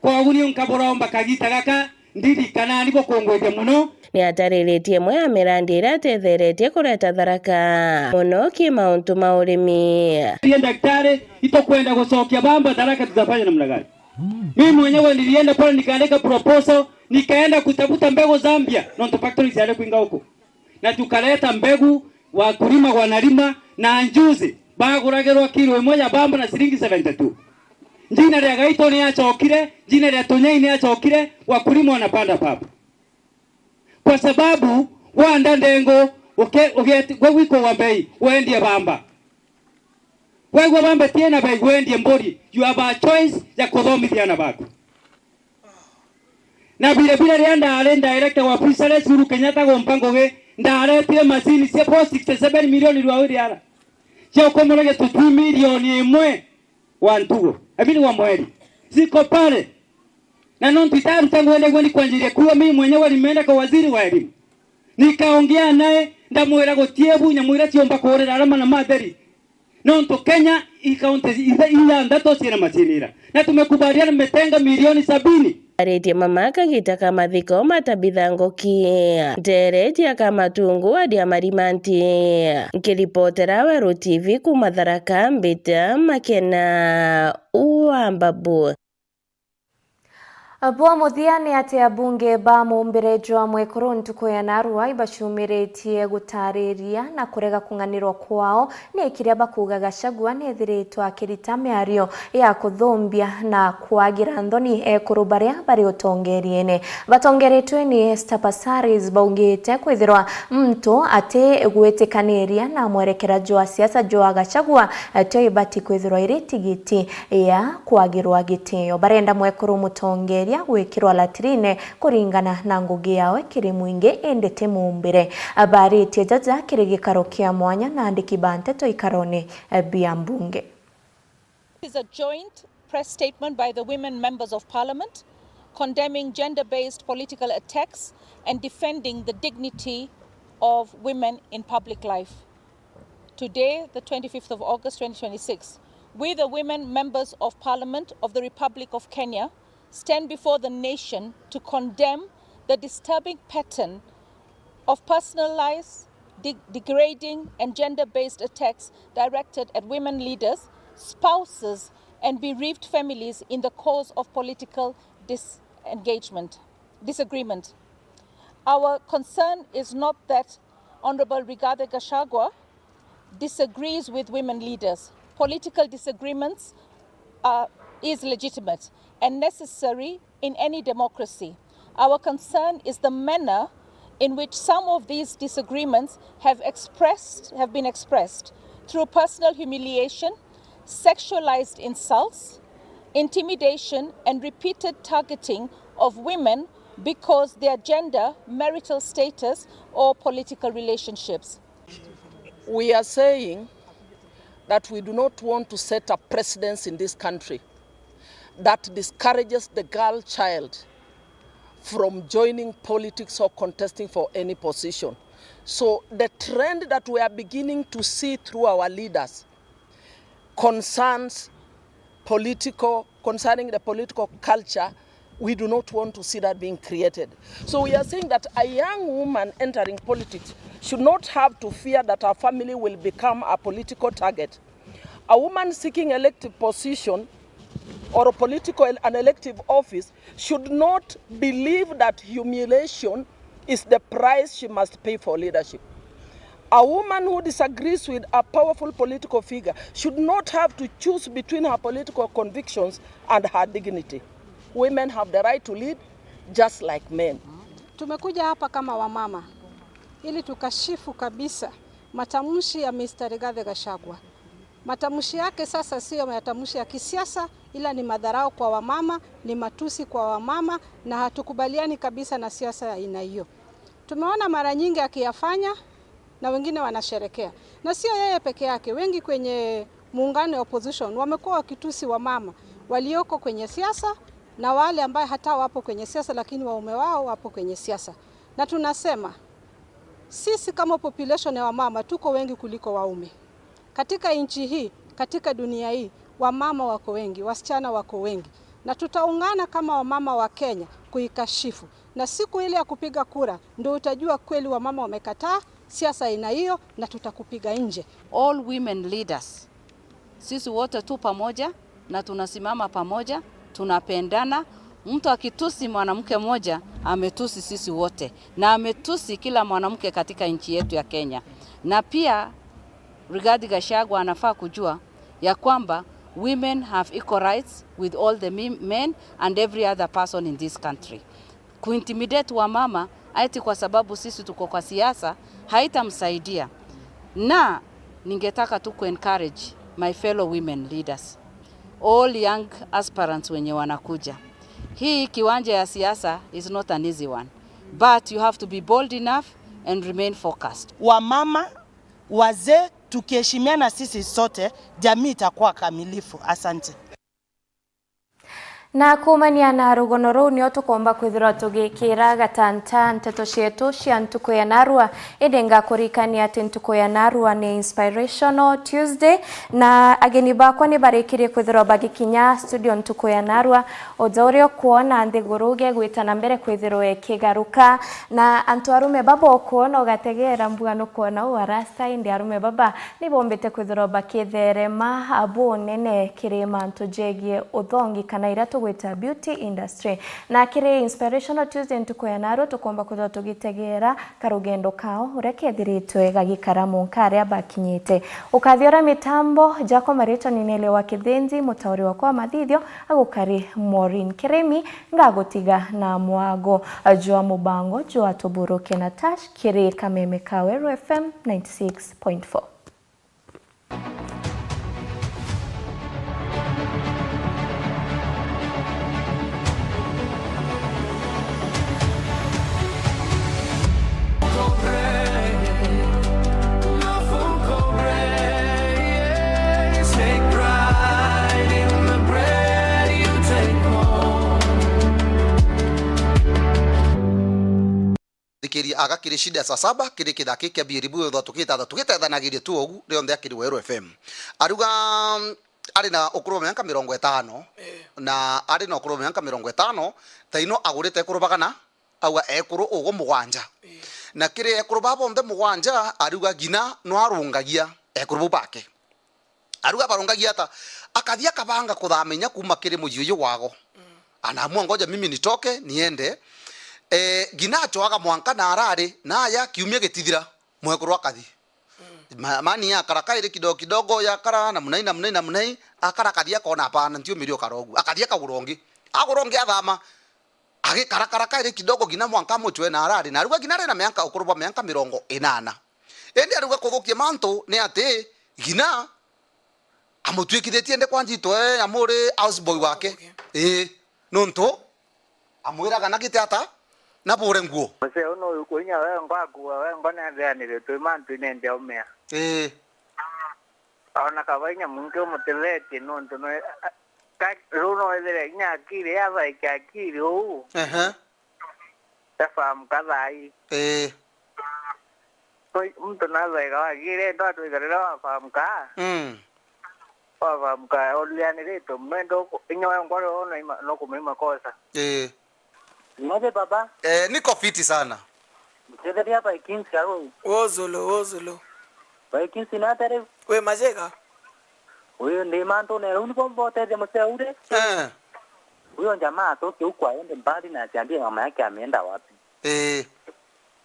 Kwogu ni unkaburomba kagita gaka, ndirikana ni bukungwithia muno. Ni atariritie imwe ya mirandi iria atetheretie kureta Tharaka, muno ki mauntu ma urimi. Rie daktari, itukwenda gucokia bamba Tharaka, tutafanya namna gani? Mimi mwenyewe nilienda pale nikaandika proposal, nikaenda kutafuta mbegu Zambia, nontu factory ciari kwinga huko. Na tukaleta mbegu, wakulima wanalima, na njuzi baguragirwa kilo imwe ya bamba na shilingi seventy two. Njina ria Gaito ni acokire, njina ria Tunyai ni acokire, wakulima wanapanda bamba. Kwa sababu wanda ndengo, uke-, ugeti-, gwe gwikugwa mbei, wendie bamba. Wegua bamba tiena mbei, wendie mburi, you have a choice ya kuthomithia ana baku. Na vile vile riria ndari director wa Fisheries Uhuru Kenyatta gumpa ngugi, ndaretire macini cia four sixty seven million rwa wiriara. Cia ukomoragia tu two million imwe wa ntugo. I mean wa mweri. Ziko pale. Na nontu itaruta ngwenda igwe ni kwanjiria kuwa mimi mwenyewe nimeenda kwa waziri wa elimu. Nikaongea naye, ndamwira gutie bu nyamu iria ciomba kuurira arama na matheri. Nontu Kenya i counties itha-, ithanthatu ciina macini ira. Na tumekubaliana nimetenga milioni sabini. Aritie mama kagita ka mathiko ma Tabitha Nguki, nteretia ka Matungu wadi ya Marimanti. Nkiripotera Weru T V kuuma Tharaka, mbita Makena wa Mbabu. Bwa muthia ni ati abunge ba muumbire jwa mwekuru ntuku ya narua ibacumiritie gutariria na kurega kung'anirwa kwao ni kiria bakuuga Gachagua nethiritwe akirita miario ya kuthumbia na kwagira nthoni ekuru baria bari utongeriene. Batongeretwe ni Esther Passaris baugite kwithirwa muntu ati gwitikaniria na mwerekera jwa siasa jwa Gachagua, tio ibati kwithirwa iri tigiti ya kwagirwa gitio. Barenda mwekuru mutongeria gwikirwa latrine kuringana na ngugi yawe kiri mwingi, indi ti muumbire. Baritie jaja kiri gikaro kia mwanya na andiki ba nteto ikarone bia mbunge. Is a joint press statement by the women members of parliament condemning gender-based political attacks and defending the dignity of women in public life. Today, the twenty-fifth of August twenty twenty-six, we, the women members of Parliament of the Republic of Kenya, stand before the nation to condemn the disturbing pattern of personalized, de-, degrading, and gender-based attacks directed at women leaders, spouses, and bereaved families in the cause of political disengagement, disagreement. Our concern is not that Honorable Rigathi Gachagua disagrees with women leaders. Political disagreements are, is legitimate and necessary in any democracy. Our concern is the manner in which some of these disagreements have expressed, have been expressed through personal humiliation, sexualized insults, intimidation, and repeated targeting of women because their gender, marital status, or political relationships. We are saying that we do not want to set a precedence in this country that discourages the girl child from joining politics or contesting for any position. So the trend that we are beginning to see through our leaders concerns political, concerning the political culture, we do not want to see that being created. So we are saying that a young woman entering politics should not have to fear that her family will become a political target. A woman seeking elective position or a political, an elective office should not believe that humiliation is the price she must pay for leadership. A woman who disagrees with a powerful political figure should not have to choose between her political convictions and her dignity. Women have the right to lead just like men. Tumekuja hapa kama wamama ili tukashifu kabisa matamshi ya Mister Rigathi Gachagua. Matamshi yake sasa siyo matamshi ya kisiasa, ila ni madharau kwa wamama, ni matusi kwa wamama, na hatukubaliani kabisa na siasa ya aina hiyo. Tumeona mara nyingi akiyafanya na wengine wanasherekea. Na sio yeye peke yake, wengi kwenye muungano ya opposition wamekuwa wakitusi wamama walioko kwenye siasa na wale ambaye hata wapo kwenye siasa lakini waume wao wapo kwenye siasa. Na tunasema, sisi kama population ya wamama tuko wengi kuliko waume. Katika nchi hii, katika dunia hii, wamama wako wengi, wasichana wako wengi. Na tutaungana kama wamama wa Kenya kuikashifu. Na siku ile ya kupiga kura, ndio utajua kweli wamama wamekataa siasa aina hiyo na tutakupiga nje. All women leaders, sisi wote tu pamoja na tunasimama pamoja, tunapendana. Mtu akitusi mwanamke mmoja, ametusi sisi wote na ametusi kila mwanamke katika nchi yetu ya Kenya. Na pia Rigathi Gachagua anafaa kujua ya kwamba women have equal rights with all the mi-, men and every other person in this country. Kuintimidate wamama ati kwa sababu sisi tuko kwa siasa haitamsaidia. Na ningetaka tu kuencourage my fellow women leaders, all young aspirants wenye wanakuja. Hii kiwanja ya siasa is not an easy one, but you have to be bold enough and remain focused. Wamama, wazee, tukiheshimiana sisi sote, jamii itakuwa kamilifu. Asante. Na kuumania na rugono ruu, nio tukomba kwithirwa tugikira gatanta nteto cietu cia ntuku ya narua. Indi ngakurikania ati ntuku ya narua ni Inspirational Tuesday, na ageni bakwa ni barikirie kwithirwa bagikinya studio ntuku ya narua. O ta uria ukwona nthiguru gegwita na mbere kwithirwa ikigaruka, na antu arume baba ukwona ugategera mbua nukwona u arasta, indi arume baba ni bombite kwithirwa bakitherema bunene kiri mantu jegie uthongi kana iria tugu- gwita beauty industry. Na kiri Inspirational Tuesday ntuku ya narua, tukomba kwithirwa tugitegeera karugendo kao uria kethiritwe gagikara munka aria bakinyite. Ukathi uria mitambo, jako maritwa ni Nelly wa Kithinji, mutauri wakwa wa mathithio agukari Maureen Kirimi, ngagutiga na mwago jwa mubango jwa Tuburuke na Tash kiri kameme ka Weru F M ninety six point four. Thikiria aga kiri Shida saa saba, kiri kithaki kia Bieri Bwitho, tugitatha, tugitethanagiria tu ugu, rionthe akiri Weru F M. Aruga, mm, ari na ukuru wa miaka mirongo itano, na ari na ukuru wa miaka mirongo itano, thaino agurite ekuru bagana, auga ekuru ugu mugwanja. Na kiri ekuru ba bonthe mugwanja, aruga ngina no arungagia ekuru bau bake. Aruga barungagia ata? Akathi akabanga kuthamenya kuuma kiri mucii uyu wago. Anaamua, "Ngoja mimi nitoke, niende." Eh, ngina acoaga mwanka na arari, na aya kiumia gitithira, mwekuru akathi. Ma-, mani yakara kairi kidogo kidogo, yakara namna hii, namna hii, namna hii, akara akathi akona, "Hapana, ntiumiri ukara ugu." Akathi akagura ungi. Agura ungi athama, agikarakara kairi kidogo ngina mwanka amucwe na arari. Na aruga ngina ari na mianka, ukuru bwa mianka mirongo inana. Indi aruga kuthukia mantu ni ati, ngina amutwikithitie indi kwa njitwe amuri houseboy wake. Okay. Ii, nuntu amwiraga na giti ata, na bure nguo. Musee uu no uyu kuinya wengwa akua, wengwa netheanire twi mantu-ini ndeumia. Ii. Ona kaba inya mwingi umutethetie nuntu no, ka-, riu no withire inya akiri, yathaike akiri uu. Ehe. Ndafahamu ka thaa ii. Ii. Muntu nathaika wagire, ndo atwika riria wafahamu ka. Mm. Wafahamu ka, ulianiritwe muno, ndo ku-, inya we ngoro no ima-, no kumenya makosa. Ii. Niaje baba? Eh, niko fiti sana. Mtetheria Vikings au? Wozolo, wozolo. Vikings ni atia riu? Wi majega? Uyu ndi mantune, riu nibo mbotethia musee uri. Eh. Huyo jamaa atoke huko aende mbali na asiambie mama yake ameenda wapi. Eh.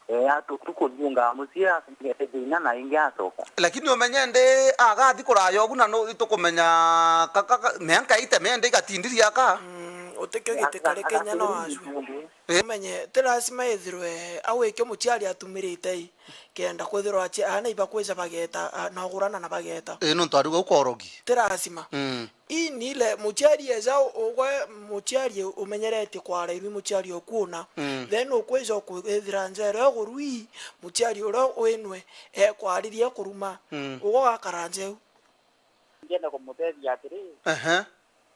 Eh, atu-, tukuthunga mucii athungete thina na ingi acoka. Lakini umenye ndi agathi kuraya ugu na no itukumenya ka, ka, ka, mianka ite mende igatindiria ka. Mm, utikio giti kari Kenya no acwe. Eh. Umenye, ti lazima ithirwe au ikio muciari atumirite i, kenda kwithirwa aci-, aana ibakwija bageta, a, na ugurana na bageta. Eh, nontu ariuga ukorogi. Ti lazima. Mm. Ii ni ile muciari eja u-, ugwe muciari umenyeretie kwara irui muciari ukuuna. Mm. Then ukwija ukwithira njera iguru ii, muciari uria winwe ekwariria kuruma. Mm. Ugwe ugakara njeu. Ndienda kumutethia atiri, ehe,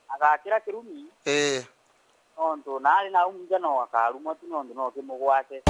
agakira kirumi. Ii. Nontu naari nau muthenya no akarumwa tu, nontu no kimugwate.